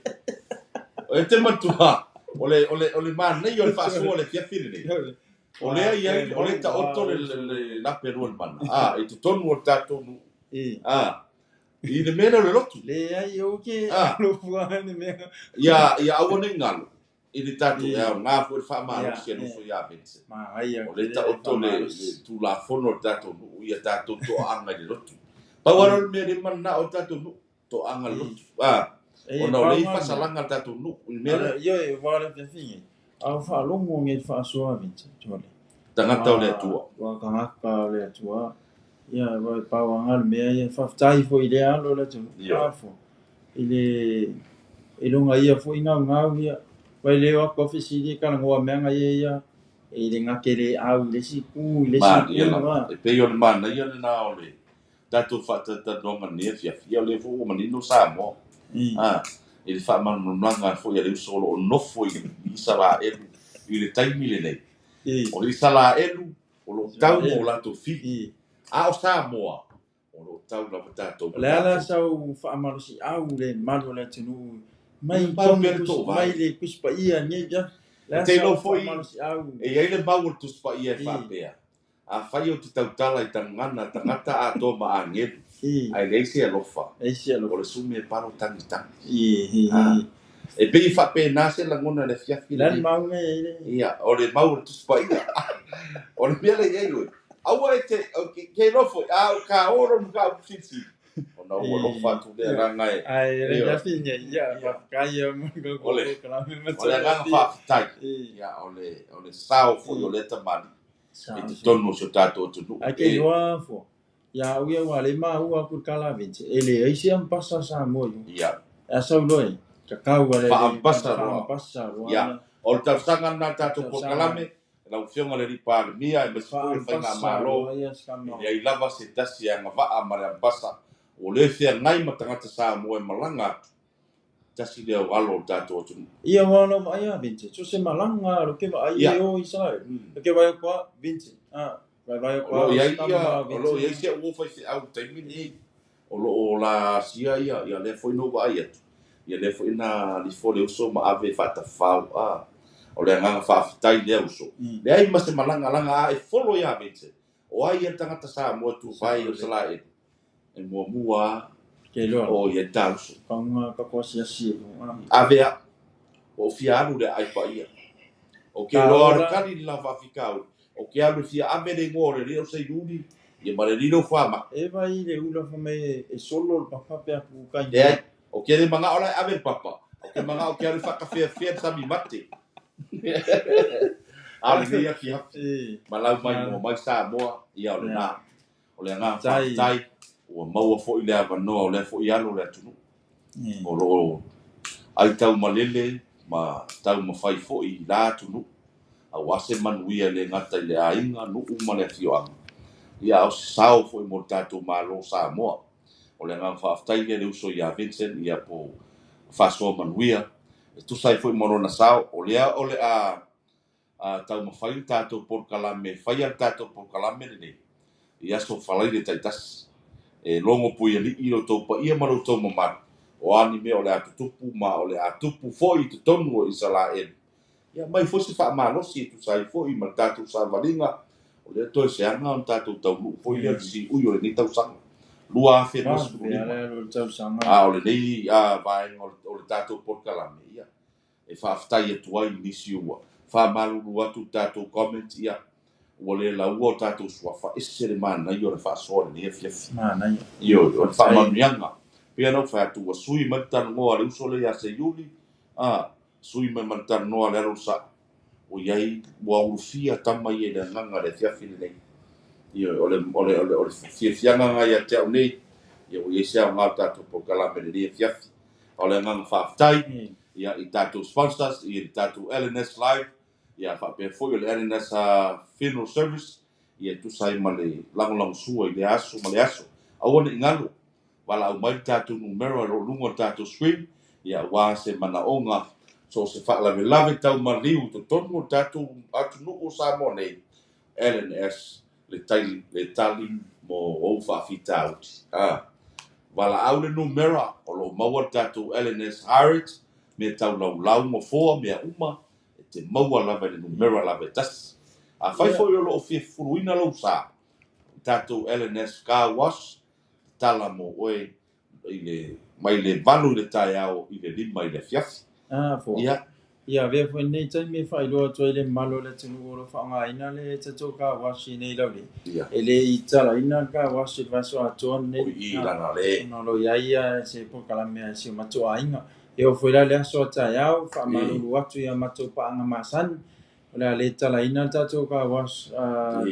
E te matua. O le o le o le manaia o le faasoa o le fiafi lenei. O lea ia o le taoto le le lape lua le mana. Ah, i totonu o le tatou nuu. E Ah, i le mea lea o le lotu. le ai o ke Ah, alu fua ni mea. ia ia aua nei galo i le tatou E e aoga foi le ia faamalosi a e nofo ia Vincent. ma ai O ke le le taoto le faamalosi. tulafono o le tatou nuu ia tatou toaaga i le lotu. Pau lava E o le mea le mananao o le tatou nuu, toaaga i le e lotu. Ah, Ona o lea e i ai faasalaga a le tatou nuu i le mea lea. Ioe, aua o le afiafi a o faalogo nei i le faasoa Vincent, o le Tagata o le Atua. Ua tagata o le Atua. Ia, aua e pau lava le mea ia, faafetai foi i lea alo o le atunuu. I le i lona ia foi gaugau ia, aua e le o atu lava fesili e talanoa mea na ia ia, e le na te le au i le isi itu, i le isi itu. E pei o le manaia lena o le tatou faatalatalanoaga i lenei afiafi, ia o lea foi ua manino Samoa i le faamalamalamaga foi a le uso o lo o nofo i Isaraelu i le taimi lenei. O le Isaraelu o lo o tau ma o latou fili, a o Samoa o lo o tau lava tatou ma tatou. O le a la sau faamalosiau i le mamalu o le atunuu mai totonu mai le Tusi Paia i lenei afiafi? O le a sau faamalosiau? E i ai le mau o le Tusi Paia e faapea, Afai ou te tautala i gagana tagata atoa ma agelu, ae leai se alofa, o le sumi e palo tagitagi. E pei e faapena se lagona i le afiafi lenei. Ia, o le mau o le Tusi Paia. O le mea lea e i ai oe, aua e te, ke iloa foi, a o ka o lou mataupu silisili, ona ou alofa atu lea leaga e. O le agaga faafetai, ia, o le sao foi o lea tamalii. i totonu o si o tatou atunuu. Ae ke iloa fua, ia au ia aua le maua atu i le tala a Vince, e leai se ambasa a Samoa i o. Ia. A sau loa e tatau a le Faaambasa loa. Faaambasa loa. Ia. O le talosaga lena a le tatou polokalame, lau Afioga i le Alii Palemia aemaise foi o le Faigamalo, e leai lava se tasi e agavaa ma le ambasa ua le feagai ma tagata Samoa e malaga atu tasi lea o alo o le tatou atunuu. Ia aua lau vaai a Vincent, so se malaga a lo ke vaai e o i Isaraelu. Lo ke vaai atu a Vincent, a vai vaai atu a o lo o i ai si au uo faifeau i le taimi lenei, o lo o la Asia ia, ia lea foi na ou vaai atu, ia lea foi na lifo le uso ma ave e faatafafao, a o le agaga faafetai lea uso. Leai ma se malaga laga a e follow ia Vincent, o ai ia le tagata Samoa e tuvae i Isaraelu, e muamua a o i ai ta uso. Ave au, ua ou fia alu i le aai paia. Ou te iloa o le tali le la faafitauli, ou te alu e fia ave le igoa o le alii o Seiuli, ia ma le alii o Famai. E vai le ula fai mai e solo le papa pe a puka i Leai, ou te le manao la e ave le papa, ou te manao ou te alu e faatafeafea le sami mate. A o lenei afiafi, ma lau mai moa mai Samoa, ia o lena. O le agaga faafetai ua maua foi le avanoa o lea foi alo o le atunuu o lo o aitaumalele ma taumafai foi i la atunuu aua se manuia e le gata i le aiga, nuu ma le afioaga, ia a o se sao foi mo le tatou Malo o Samoa. O le agaga faafetai lea i le uso ia Vincent ia po o Faasoa Manuia e tusa ai foi ma lona sao. O lea o le a taumafai le tatou polokalame, e faia le tatou polokalame lenei i aso falaile taitasi. E logo puialii lo outou paia ma lo outou mamalu, o a ni mea o le a tutupu ma o le a tupu foi i totonu o Isaraelu. Ia aumai foi se faamalosi e tusa ai foi ma le tatou savaliga, o lea toe se aga ona tatou taunuu foi lea i le siui o lenei tausaga 2025. A o lenei vaega o le tatou polokalame, ia, e faafetai atu ai i nisi ua faamalulu atu i tatou comment, ia, ua le laua o tatou suafa, ese le manaia o le faasoa i lenei afiafi. Ioe, o le faamanuiaga. Pei ona ou fai atu, ua sui mai le talanoa a le uso lea ia Seiuli, a, sui mai ma le talanoa a le alo o le sao. Ua i ai, ua ulufia tama ia i le agaga i le afiafi lenei. Ioe, o le, o le, o le, o le fiafiaga lena ia te au nei, ia ua i ai se aoga o le tatou polokalame i lenei afiafi. A o le agaga faafetai, ia, i tatou sponsors, i le tatou LNS Live, ia, faapea foi o le LNS Funeral Service, ia, e tusa ai ma le lagolagosua i lea aso ma le aso. Aua ne i galo, valaau mai le tatou numera o lo o luga o le tatou screen, ia, aua se manaoga, so o se faalavelave tau maliu i totonu o le tatou atunuu o Samoa nei, LNS le tai le tali mo ou faafitauli. A valaau le numera o lo o maua le tatou LNS Hired, mea tau laulau, nofoa, mea uma, e te maua lava i le numera lava e tasi. Afai foi o lo o fia fufuluina lou sa, le tatou LNS Car Wash, tatala mo oe i le mai le 8 i le taeao i le 5 i le afiafi. Ah, fua. Ia. Ia avea foi lenei taimi e faailoa atu ai le mamalu o le atunuu o lo o faaaogaina le tatou car wash i nei laulii. E le i talaina le car wash i le vaiaso atoa lenei, ona o lo o i ai se polokalame a si o matou aiga. E oo foi la i le aso a taeao, faamalulu atu i a matou paaga masani, o le a le talaina le tatou car wash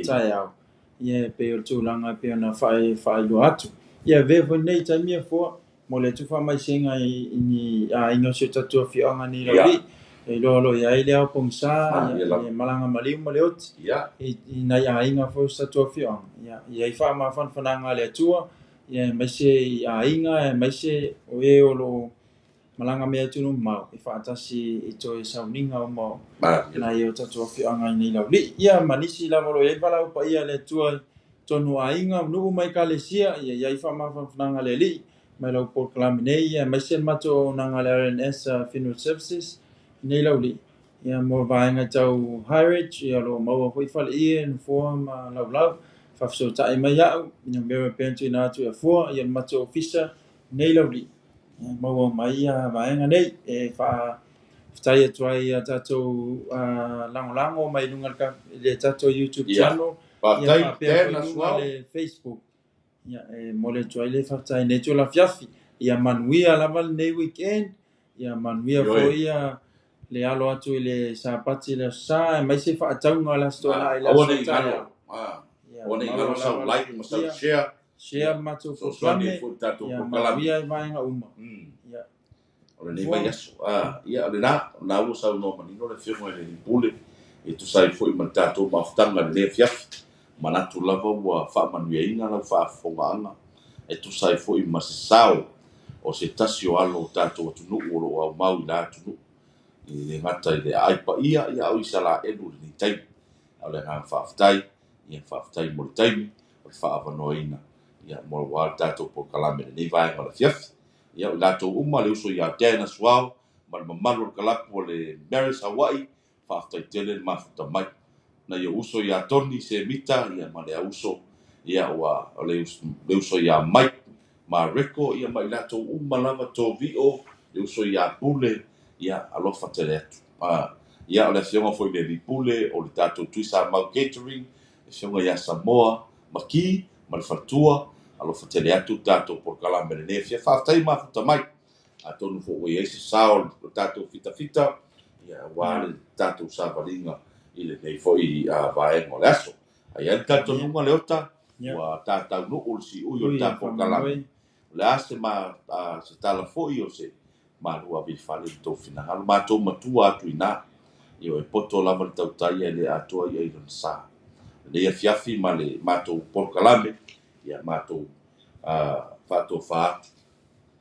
taeao, ia e pei o le tulaga e pei ona faailoa atu. Ia avea foi lenei taimi e fua mo le atu faamaisega i ni aiga o si o tatou afioaga nei laulii. E iloa o lo o i ai le ao pogisa, le malaga maliu ma le oti, i nai aiga foi o si tatou afioaga. Ia i ai faamafanafanaga a le Atua, aemaise i aiga, aemaise o e o lo o malaga mai atunuu mamao e faatasi i toe sauniga uma o nai o tatou afioaga i nei laulii. Ia ma nisi lava o lo o i ai le valaau paia a le Atua i totonu o aiga, nuu ma ekalesia, ia i ai faamafanafanaga a le Alii mai lau polokalame nei, aemaise le matou auaunaga a le RNS Funeral Services i nei laulii. Ia mo vaega tau Highridge, ia o lo o maua foi faleie, nofoa ma laulau. Faafesootai mai au, numera e pei ona tuuina atu e afua, ia le matou ofisa i nei laulii. Ia maua mai vaega nei e faafetai atu ai ia tatou lagolago mai luga i le tatou YouTube channel, ia faapea foi luga le Facebook. Ia e momoli atu ai le faafetai i lenei itula afiafi. Ia manuia lava lenei weekend, ia manuia foi le alo atu i le Sapati i le Aso Sa, aemaise faatauga o le Aso Toonai i le aso taeao. Ia maua lava le fiafia, share le matou polokalame, ia manuia i vaega uma. Ia. O lenei vaiaso. Ia, o lena, o lena ua saunoa manino le Afioga i le Alii Pule e tusa ai foi ma le tatou mafutaga i lenei afiafi. Manatu lava ua faamanuiaina lau faafofogaaga e tusa ai foi ma se sao o se tasi o alo o tatou atunuu o lo o aumau i la atunuu, e le gata i le aai paia, a o Isaraelu i lenei taimi. A o le agaga faafetai, ia faafetai mo le taimi o le faaavanoaina ia mo aua le tatou polokalame i lenei vaega o le afiafi. Ia, o i latou uma, le uso ia Dan Asuao ma le mamalu o le kalapu o le Marist Hawaii, faafetai tele le mafuta mai. Nai ou uso ia Tony Semita ia ma le auso ia ua o le uso ia Mike Mareko ia ma i latou uma lava Tovio, le uso ia Pule, ia alofa tele atu. Ia o le afioga foi i le Alii Pule o le tatou Tuisamau Catering, le afioga ia Samoa Maki ma le faletua, alofa tele atu le tatou polokalame lenei afia. Faafetai mafuta mai. Atonu foi ua i ai se sao o le tatou fitafita, ia aua le tatou savaliga i lenei foi vaega o le aso. Ae i ai le talitonuga Leota, ua tataunuu le siui o le tatou polokalame. O le a se ma se tala foi o se malu ave i fale i le tou finagalo. Matou matua atu i ina, ia e poto lava le tautai ae le atoa ia i lona sa. Lenei afiafi ma le matou polokalame, ia matou faatofa atu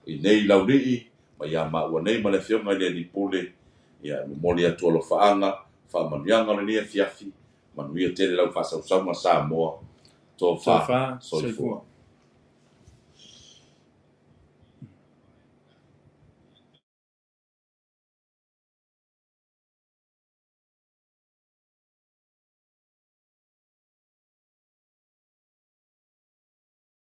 i nei laulii ma ia maua nei ma le afioga i le Alii Pule, ia momoli atu alofaaga, faamanuiaga o lenei afiafi, manuia tele lau faasausauga Samoa, tofa, soifua.